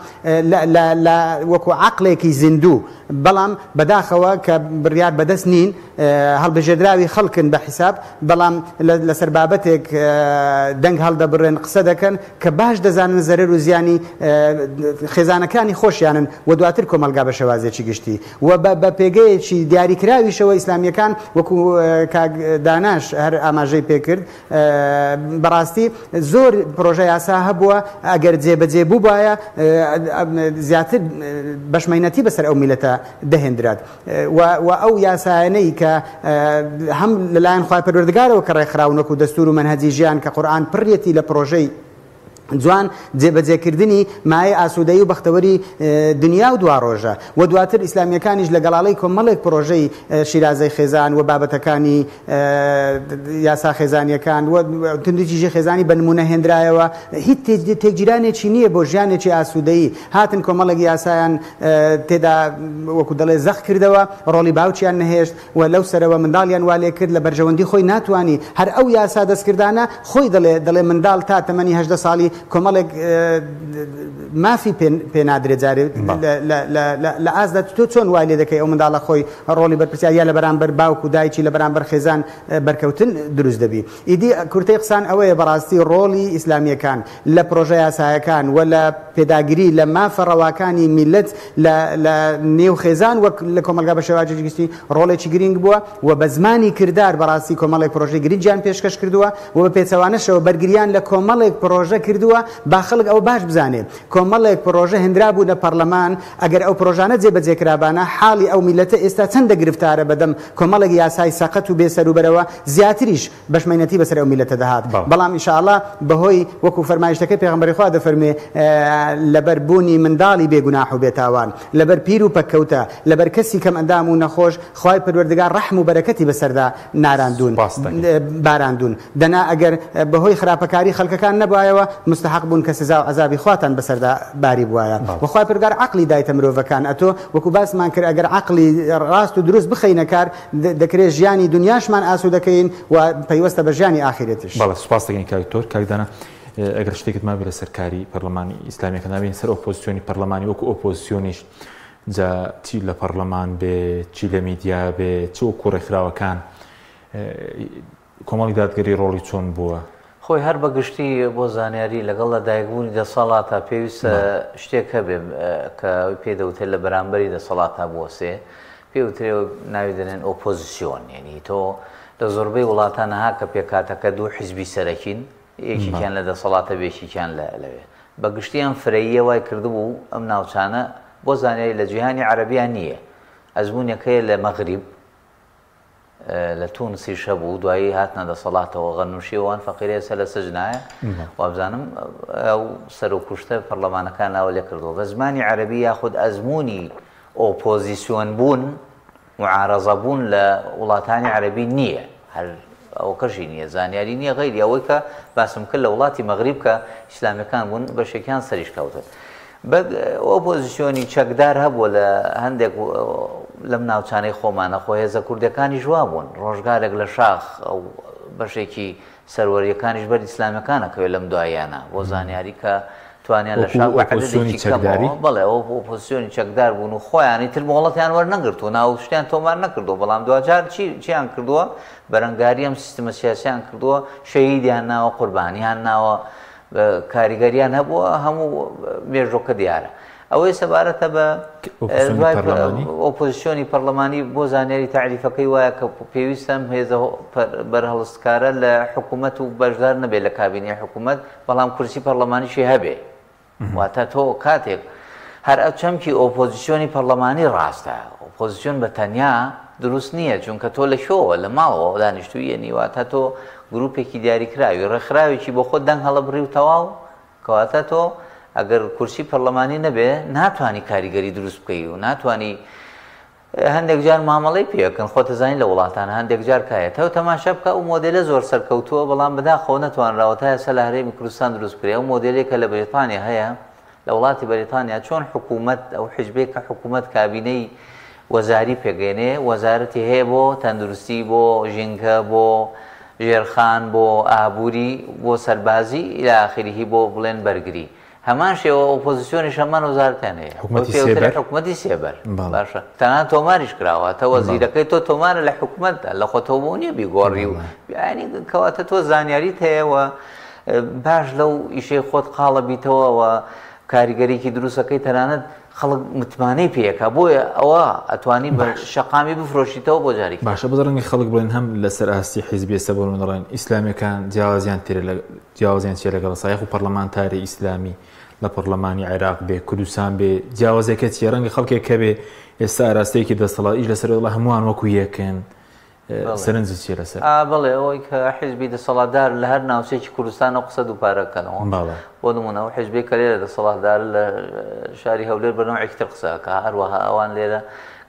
لە وەکو عەقڵێکی زیندوو بەڵام بەداخەوە کە بڕیار بەدەست نین هەڵبژێردراوی خەڵکن بە حیساب بەڵام لەسەر بابەتێک دەنگ هەڵدەبڕێن قسە دەکەن کە باش دەزانن زەرەر و زیانی خێزانەکانی خۆشیانن و دواتر کۆمەڵگا بە شێوازێکی گشتی و بە پێگەیەکی دیاریکراویشەوە ئیسلامییەکان وەکو کاک داناش هەر ئاماژەی پێکرد بەڕاستی زۆر پرۆژە یاسا هەبووە ئەگەر جێبەجێ بووبایە زیاتر بەشمەینەتی بەسەر ئەو میلەتە دەهێندرات و ئەو یاسایانەی کە هەم لەلایەن خوای پەروەردگارەوە کە ڕێکخراون وەکو دەستور و مەنهەجی ژیان کە قورئان پڕیەتی لە پرۆژەی جوان جێبەجێکردنی مایەی ئاسوودەیی و بەختەوەری دنیا و دواڕۆژە و دواتر ئیسلامییەکانیش لە گەڵاڵەی کۆمەڵێک پڕۆژەی شیرازەی خێزان و بابەتەکانی یاسا خێزانییەکان و توندوتیژی خێزانی بە نموونە هێنرایەوە هیچ تێکگیرانێکی نییە بۆ ژیانێکی ئاسوودەیی هاتن کۆمەڵێک یاسایان تێدا وەکو دەڵێ زەق کردەوە ڕۆڵی باوکیان نەهێشت و لەو سەرەوە منداڵیان وا لێ کرد لە بەرژەوەندی خۆی ناتوانی هەر ئەو یاسا دەستکردانە خۆی دەڵێ دەڵێ منداڵ تا تەمەنی 18 ساڵی کۆمەڵێک مافی پێ نادرێ جارێ لە ئاستدا تۆ چۆن وای لێ دەکەی ئەو منداڵە خۆی ڕۆڵی بەرپرسیار یا لە بەرامبەر باوک و دایکی لە بەرامبەر خێزان بەرکەوتن دروست دەبی ئیدی کورتەی قسان ئەوەیە بەڕاستی ڕۆڵی ئیسلامییەکان لە پرۆژە یاسایەکان و لە پێداگری لە مافە ڕەواکانی میللەت لە لە نێو خێزان وەک لە کۆمەڵگا بە شێوازێکی گشتی ڕۆڵێکی گرینگ بووە و بە زمانی کردار بەڕاستی کۆمەڵێک پرۆژەی گرنگیان پێشکەش کردووە و بە پێچەوانەشەوە بەرگریان لە کۆمەڵێک پرۆژە کردووە با خەڵک ئەوە باش بزانێ کۆمەڵێک پرۆژە هێنرابوونە پەڕلەمان ئەگەر ئەو پرۆژانە جێبەجێ کرابانە حاڵی ئەو میللەتە ئێستا چەندە گرفتارە بەدەم کۆمەڵێک یاسای سەقەت و بێ سەروبەرەوە زیاتریش بەش مەینەتی بەسەر ئەو میللەتە دەهات بەڵام ان شاء اللە بەهۆی وەکو فەرمایشتەکەی پێغەمبەری خوا دەفەرموێ لەبەر بوونی منداڵی بێ گوناح و بێ تاوان لەبەر پیر و پەککەوتە لەبەر کەسی کەم ئەندام و نەخۆش خوای پەروەردگار ڕەحم و بەرەکەتی بەسەردا ناراندوون باراندوون دەنا ئەگەر بەهۆی خراپەکاری خەڵکەکان نەبوایەوە مستحق بوون کە سزا و عەزابی خواتان بەسەردا باری بوایە وە خوای پەروەردگار عەقڵی دایتە مرۆڤەکان ئەتۆ وەکو باسمان کرد ئەگەر عەقڵی ڕاست و دروست بخەینە کار دەکرێت ژیانی دونیاشمان ئاسوودەکەین و پەیوەستە بە ژیانی ئاخیرەتیش. بەڵێ سوپاست دەکەین کاک دکتۆر. کاک دانا ئەگەر شتێکت مابێ لەسەر کاری پەرلەمانی ئیسلامیەکە نابین سەر ئۆپۆزیسیۆنی پەرلەمانی وەکو ئۆپۆزیسیۆنیش جا چی لە پەرلەمان بێ چی لە میدیا بێ چ وەکو ڕێکخراوەکان کۆمەڵی دادگەری ڕۆڵی چۆن بووە؟ خۆی هەر بە گشتی بۆ زانیاری لەگەڵ لە دایکبوونی دەسەڵاتا پێویستە شتێک هەبێ کە ئەوی پێ دەوترێت لە بەرامبەری دەسەڵاتا بوەسێ پێ وترێ ناوی دەنێن ئۆپۆزیسیۆن یعنی تۆ لە زۆربەی وڵاتان ها کە پێکهاتەکە دوو حیزبی سەرەکین یەکێکیان لە دەسەڵاتە بێکیکیان لە لەوێ بە گشتی ئەم فرەییە وای کردبوو ئەم ناوچانە بۆ زانیاری لە جیهانی عەرەبیان نییە ئەزمونێک هەیە لە مەغریب لە تونسیش هەبوو دوایی هاتنە دەسەڵاتەوە غەنوشی وان فەقیرە ئێستا لە سجنایە وابزانم ئەو سەرۆکوشتە پەرلەمانەکان ناوە لێ کردووە بە زمانی عەرەبی یاخود ئەزمموی ئۆپۆزیسیۆن بوون معارەزە بوون لە وڵاتانی عەرەبی نییە هەر ئەوکەشی نییە زانیاری نییە غەیری ئەوەی کە باسم کرد لە وڵاتی مەغریب کە ئیسلامیەکان بوون بەشێکیان سەریش کەوتن بەگ ئۆپۆزیسیۆنی چەکدار هەبووە لە هەندێک لەم ناوچانەی خۆمانە خۆ هێزە کوردەکانیش وابوون ڕۆژگارێک لە شاخ ئەو بەشێکی سەروەریەکانیش بەر ئیسلامیەکان ئەکەوێت لەم دواییانە بۆ زانیاری کە توانیان لە شاخ بە عەدەدێکی کەمەوە بەڵێ ئەو ئۆپۆزیسیۆنی چەکدار بوون و خۆیانی تر مۆڵەتیان وەرنەگرتووە ناو شتیان تۆمار نەکردووە بەڵام دواجار چی چیان کردووە بەرەنگاری ئەم سیستمە سیاسیان کردووە شەهیدیان ناوە قوربانیان ناوە کاریگەریان هەبووە هەموو مێژوەکە دیارە ئەوەی سەبارەتە بە ئۆپۆزیسیۆنی پەرلەمانی بۆ زانیاری تاریفەکەی وایە کە پێویستە ئەم هێزە بەرهەڵستکارە لە حکوومەت و بەشدار نەبێت لە کابینەی حکوومەت بەڵام کورسی پەرلەمانیشی هەبێ واتە تۆ کاتێک هەر ئەو چەمکی ئۆپۆزیسیۆنی پەرلەمانی ڕاستە ئۆپۆزیسیۆن بە تەنیا دروست نییە چونکە تۆ لە شۆوە لە ماڵەوە دانیشتوویە نیواتە تۆ گروپێکی دیاریکراوی ڕێکخراوێکی بۆ خۆت دەنگ هەڵەبڕی و تەواو کەواتە تۆ ئەگەر کورسی پەرلەمانی نەبێ ناتوانی کاریگەری دروست بکەی و ناتوانی هەندێک جار مامەڵەی پێکن خۆتە زانین لە وڵاتان هەندێک جار کایەتەوە تەماشا بکە ئەو مۆدێلە زۆر سەرکەوتووە بەڵام بەداخەوە نەتوانراوە تا ئێستا لە هەرێمی کوردستان دروست بکرێ ئەو مۆدێلێک کە لە بەریتانیا هەیە لە وڵاتی بەریتانیا چۆن حکوومەت ئەو حیزبێک کە حکوومەت کابینەی وەزاری پێگەێنێ وەزارەتی هەیە بۆ تەندروستی بۆ ژینگە بۆ ژێرخان بۆ ئابووری بۆ سەربازی الی آخره بۆ بڵێن بەرگری هەمان شێوە ئۆپۆزیسیۆنیش هەمان وەزارەتیان هەیە حکومەتی سێبەر حکومەتی سێبەر باشە تەنانەت تۆماریش کراوە تە وەزیرەکەی تۆ تۆمارە لە حکومەتدا لە خۆتەوە بۆ نییە بیگۆڕی و یانی کەواتە تۆ زانیاریت هەیە و باش لەو ئیشەی خۆت قاڵە بیتەوە و کاریگەریی دروستەکەی تەنانەت خەڵک متمانەی پێ ئەکا بۆیە ئەوە ئەتوانی بە شەقامی بفرۆشیتەوە بۆ جارێکی باشە بەس ڕەنگە خەڵک بڵێن هەم لەسەر ئاستی حیزبی ئێستا بۆ نمونە دەڵێن ئیسلامیەکان جیاوازیان تێرە لە جیاوازیان چیە لەگەڵ سایەق و پەرلەمانتاری ئیسلامی لە پەرلەمانی عێراق بێ کوردستان بێ جیاوازیەکە چیە ڕەنگە خەڵکێک هەبێ ئێستا ئاراستەیەکی دەسەڵات ئیش لەسەر دەڵێ هەمووان وەکو یەکن. سەرنجت چیە لەسەر؟ ئا بەڵێ ئەوەی کە حیزبی دەسەڵاتدار لە هەر ناوچەیەکی کوردستان ئەو قسە دووپارە کەنەوە. بەڵێ. بۆ نموونە ئەو حیزبەی کە لێرە دەسەڵاتدارە لە شاری هەولێر بە نەوعێکی تر قسە ئەکا، هەروەها ئەوان لێرە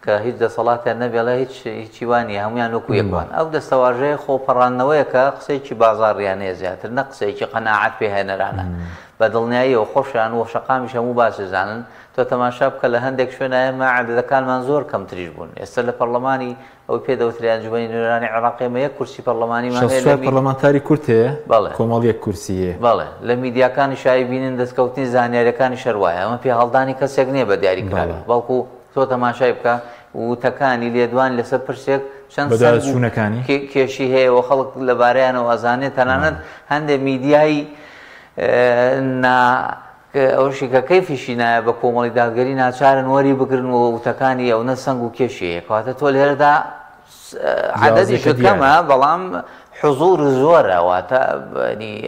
کە هیچ دەسەڵاتیان نەبێ ئەڵێ هیچ هیچی وا نییە هەموویان وەکوو یەک وان. ئەو دەستەواژەیە خۆپەڕاندنەوەیەکە قسەیەکی بازاڕیانەیە زیاتر نەک قسەیەکی قەناعەت پێهێنەرانە. بە دڵنیاییەوە خۆشیان و شەقامیش هەموو باش دەزانن. تۆ تەماشا بکە لە هەندێک شوێنا ئێمە عەدەدەکانمان زۆر کەمتریش بوون. ئێستا لە پەڕلەمانی ئەوەی پێ دەوترێ ئەنجومەنی نوێنەرانی عێراق ئێمە یەک کورسی پەڕلەمانیمان هەیە لە 64 پەڕلەمانتاری کورد هەیە بەڵێ کۆمەڵ یەک کورسی هەیە. بەڵێ لە میدیاکانیش ئەیبینن دەستکەوتنی زانیاریەکانیش هەر وایە ئەمە پێهەڵدانی کەسێک نییە بە دیاریکراوی بەڵێ. بەڵکو تۆ تەماشای بکە وتەکانی لێدوانی لەسەر پرسێک چەند سەنگ و بەدواداچوونەکانی. کێشی هەیە و خەڵک لەبارەیانەوە ئەزانێ تەنانەت هەندێ میدیای نا ئەوەشی کە کەیفیشی نایە بە کۆمەڵی دادگەری ناچارن وەری بگرن و وتەکانی ئەونە سەنگ و کێشی هەیە کەواتە تۆ لێرەدا عەدەدیشت کەمە بەڵام حزور زۆرە واتە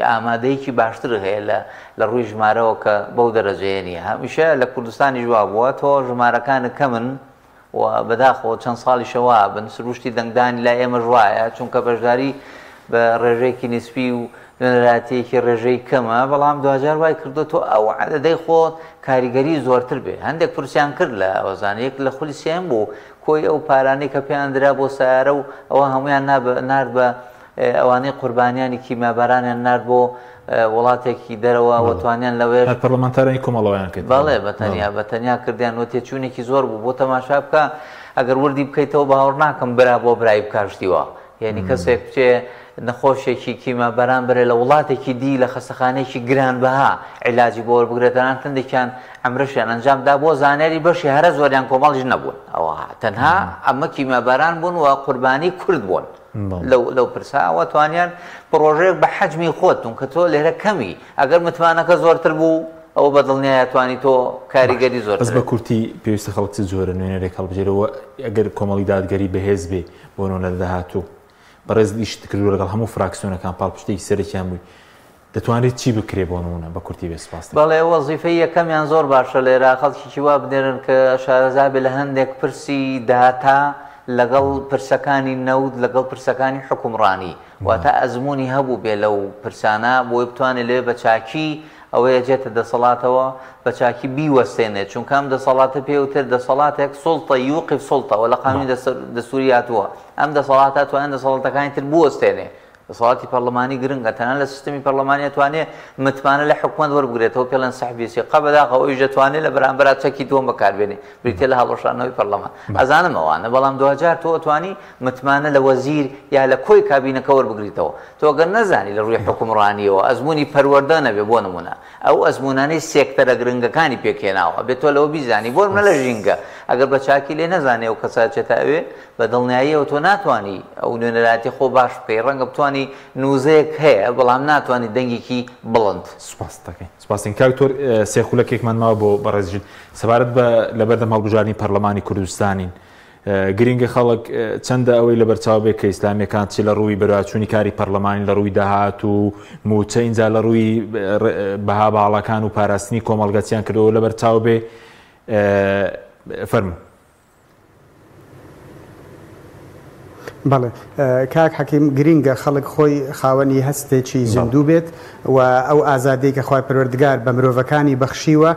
ئامادەیەکی باشتر هەیە لە لە ڕووی ژمارەوە کە بەو دەرەجەیە نییە هەمیشە لە کوردستانیش وا بووە تۆ ژمارەکانت کەمن و بەداخەوە چەند ساڵیشە وابن، سروشتی دەنگدانی لای ئێمەش وایە، چونکە بەشداری بە ڕێژەیەکی نیسبی و نوێنەرایەتییەکی ڕێژەیی کەمە، بەڵام دواجار وای کردووە تۆ ئەو عەدەدەی خۆت کاریگەری زۆرتر بێ. هەندێک پرسیان کرد لە ئەوەزان، یەک لە خولی سێیەم بوو، کۆی ئەو پارانەی کە پێیان درا بۆ سەیارە و ئەوە هەموویان نارد بە ئەوانەی قوربانیانی کیمیابارانیان نارد بۆ وڵاتێکی دەرەوە و توانیان لەوێش هەر پەرلەمانتارانی کۆمەڵەوەیان کرد. بەڵێ بە تەنیا بە تەنیا کردیان و تێچوونێکی زۆر بوو بۆ تەماشا بکە ئەگەر وردی بکەیتەوە باوەڕ ناکەم برا بۆ برای بکا شتی وا یعنی کەسێک بچێ نەخۆشێکی کیمیاباران بەرێ لە وڵاتێکی دی لە خەستەخانەیەکی گرانبەها عیلاجی بۆ وەربگرێت تەنانەت هەندێکیان عەمرەشیان ئەنجام دا بۆ زانیاری بەشی هەرە زۆریان کۆمەڵیش نەبوون ئەوە تەنها ئەمە کیمیاباران بوون و قوربانی کورد بوون. لەو لەو پرسە ئەوە توانیان پڕۆژەیەک بە حەجمی خۆت چونکە تۆ لێرە کەمی ئەگەر متمانەکە زۆرتر بوو ئەوە بە دڵنیایە توانی تۆ کاریگەری زۆرتر بەس بە کورتی پێویستە خەڵک چ جۆرە نوێنەرێک هەڵبژێرێ و ئەگەر کۆمەڵی دادگەری بەهێز بێ بۆ نمونە لە داهاتوو بەڕێز ئیشت کردووە لەگەڵ هەموو فراکسیۆنەکان پاڵپشتێکی سەرەکیان بووی دەتوانرێت چی بکرێ بۆ نمونە بە کورتی بێ سپاس دەکەم. بەڵێ وەزیفەی یەکەمیان زۆر باشە لێرە خەڵکیکی وا بنێرن کە شارەزا بێ لە هەندێک پرسی داتا لەگەڵ پرسەکانی نەوت لەگەڵ پرسەکانی حوکمڕانی واتە ئەزموونی هەبوو بێ لەو پرسانە بۆی بتوانێ لەوێ بە چاکی ئەوەیە جێتە دەسەڵاتەوە بە چاکی بیوەستێنێ چونکە ئەم دەسەڵاتە پێ وترێت دەسەڵاتێک سوڵتە یوقف سوڵتە وە لە قانونی دەستوری هاتووە ئەم دەسەڵاتە توانێت دەسەڵاتەکانی تر بوەستێنێ دەسەڵاتی پەڕلەمانی گرنگە، تەنانەت لە سیستەمی پەڕلەمانی ئەتوانێ متمانە لە حکومەت وەربگرێتەوە پێڵێن سەحبی سیقە، بەداخەوە ئەویش دەتوانێ لە بەرامبەرا چەکی دووەم بەکاربێنێ بریتیە لە هەڵوەشاندنەوەی پەڕلەمان. ئەزانم ئەوانە، بەڵام دواجار تۆ ئەتوانی متمانە لە وەزیر یا لە کۆی کابینەکە وەربگریتەوە. تۆ گەر نەزانی لە ڕووی حوکمڕانیەوە ئەزموونی پەروەردە نەبێ بۆ نموونە ئەو ئەزموونانەی سێکتەرە گرنگەکانی پێکهێناوە ئەبێ تۆ لەوە بیزانی بۆ نموونە لە ژینگە ئەگەر بە چاکی لێ نەزانی ئەو کەسە ئەچێتە ئەوێ بە دڵنیاییەوە تۆ ناتوانی ئەو نوێنەرایەتی خۆ باش بکەی، ڕەنگە بتوانی نوزەیەک هەیە بەڵام ناتوانی دەنگێکی بڵند. سوپاست دەکەین. سوپاستین کاک دکتۆر سێ خولەکێکمان ماوە بۆ بەڕێز ژیر سەبارەت بە لەبەردەم هەڵبژاردنی پەرلەمانی کوردستانین گرینگە خەڵک چەندە ئەوەی لەبەرچاو بێ کە ئیسلامیەکان چ لە ڕووی بەرواچوونی کاری پەرلەمانی لە ڕووی داهات و موچە ئینجا لە ڕووی بەها باڵاکان و پاراستنی کۆمەڵگە چیان کردەوە لەبەرچاو بێ فەرموو. بەڵێ کاک حەکیم گرینگە خەڵک خۆی خاوەنی هەستێکی زیندوو بێت و ئەو ئازادیەی کە خوای پەروەردگار بە مرۆڤەکانی بەخشیوە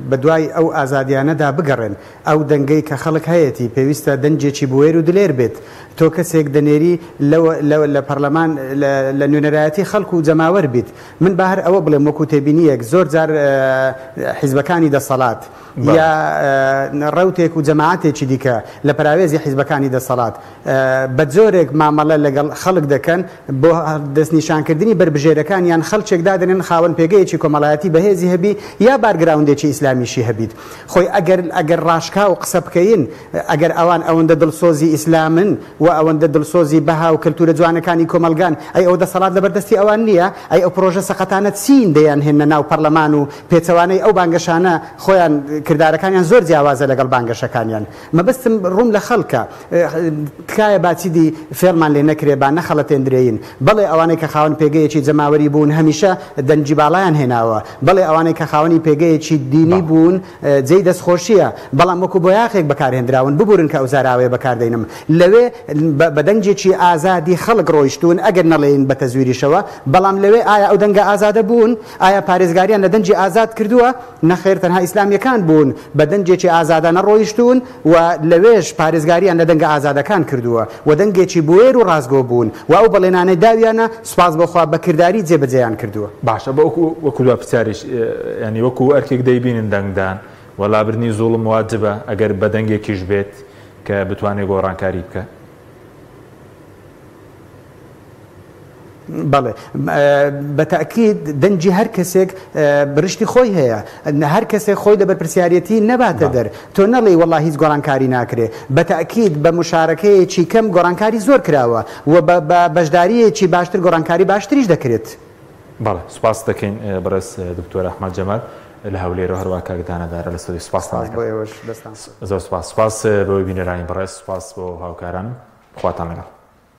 بەدوای ئەو ئازادیانەدا بگەڕێن ئەو دەنگەی کە خەڵک هەیەتی پێویستە دەنگێکی بوێر و دلێر بێت تۆ کەسێک دەنێری لە پەرلەمان لە نوێنەرایەتی خەڵک و جەماوەر بیت من با هەر ئەوە بڵێم وەکو تێبینیەک زۆر جار حیزبەکانی دەسەڵات یا ڕەوتێک و جەماعەتێکی دیکە لە پەراوێزی حیزبەکانی دەسەڵات بە جۆرێک مامەڵە لەگەڵ خەڵک دەکەن بۆ دەستنیشانکردنی بەربژێرەکانیان خەڵکێک دادەنێن خاوەن پێگەیەکی کۆمەڵایەتی بەهێزی هەبی یا بارگراوندێکی ئیسلامیشی هەبیت خۆی ئەگەر ئەگەر ڕاشکاو قسە بکەین ئەگەر ئەوان ئەوەندە دڵسۆزی ئیسلامن و ئەوەندە دڵسۆزی بەها و کەلتورە جوانەکانی کۆمەڵگان ئەی ئەوە دەسەڵات لەبەر دەستی ئەوان نییە؟ ئەی ئەو پرۆژە سەقەتانە چین دەیانهێننە ناو پەرلەمان و پێچەوانەی ئەو بانگەشانە خۆیان کردارەکانیان زۆر جیاوازە لەگەڵ بانگەشەکانیان. مەبەستم ڕووم لە خەڵکە. تکایە با چیدی فێڵمان لێ نەکرێ، با نەخەڵەتێندرێین. بەڵێ ئەوانەی کە خاوەن پێگەیەکی جەماوەری بوون هەمیشە دەنگی باڵایان هێناوە. بەڵێ ئەوانەی کە خاوەنی پێگەیەکی دینی بوون جێی دەستخۆشییە، بەڵام وەکو بۆیاخێک بەکارهێندراون، ببورن کە ئەو زاراوەیە بەکاردەینم. لەوێ بە دەنگێکی ئازادی خەڵک ڕۆیشتوون، ئەگەر نەڵێین بە تەزویریشەوە، بەڵام لەوێ ئایا ئەو دەنگە ئازادە بوون؟ ئایا پارێزگاریان لە دەنگی ئازاد کردووە؟ نەخێر تەنها ئیسلامیەکان بوون بە دەنگێکی ئازادانە ڕۆیشتوون و لەوێش پارێزگاریان لە دەنگە ئازادەکان کردووە و دەنگێکی بوێر و ڕاستگۆ بوون و ئەو بەڵێنانەی داویانە سوپاس بۆ خوا بە کرداری جێبەجێیان کردووە. باشە بە وەکو وەکو دوا پرسیاریش یانی وەکو ئەرکێک دەیبینن دەنگدان و لابردنی زوڵم واجبە ئەگەر بە دەنگێکیش بێت کە بتوانێ گۆڕانکاری بکا؟ بەڵێ بە تەئکید دەنگی هەر کەسێک بڕشتی خۆی هەیە هەر کەسێک خۆی لە بەرپرسیارەتی نەباتە دەر تۆ نەڵێی وەڵا هیچ گۆڕانکاری ناکرێ بە تەئکید بە مشارەکەیەکی کەم گۆڕانکاری زۆر کراوە و بە بەشدارییەکی باشتر گۆڕانکاری باشتریش دەکرێت. بەڵێ سوپاست دەکەین بەڕێز دکتۆر ئەحمەد جەمال لە هەولێرەوە هەروەها کاک دانا دارا لە سعودیە سوپاستان سپاس بۆ دەکەم. ئێوەش دەستان خۆش. زۆر سوپاس. سوپاس بۆ بینەرانی بەڕێز سوپاس بۆ هاوکارانم خواتان لەگەڵ.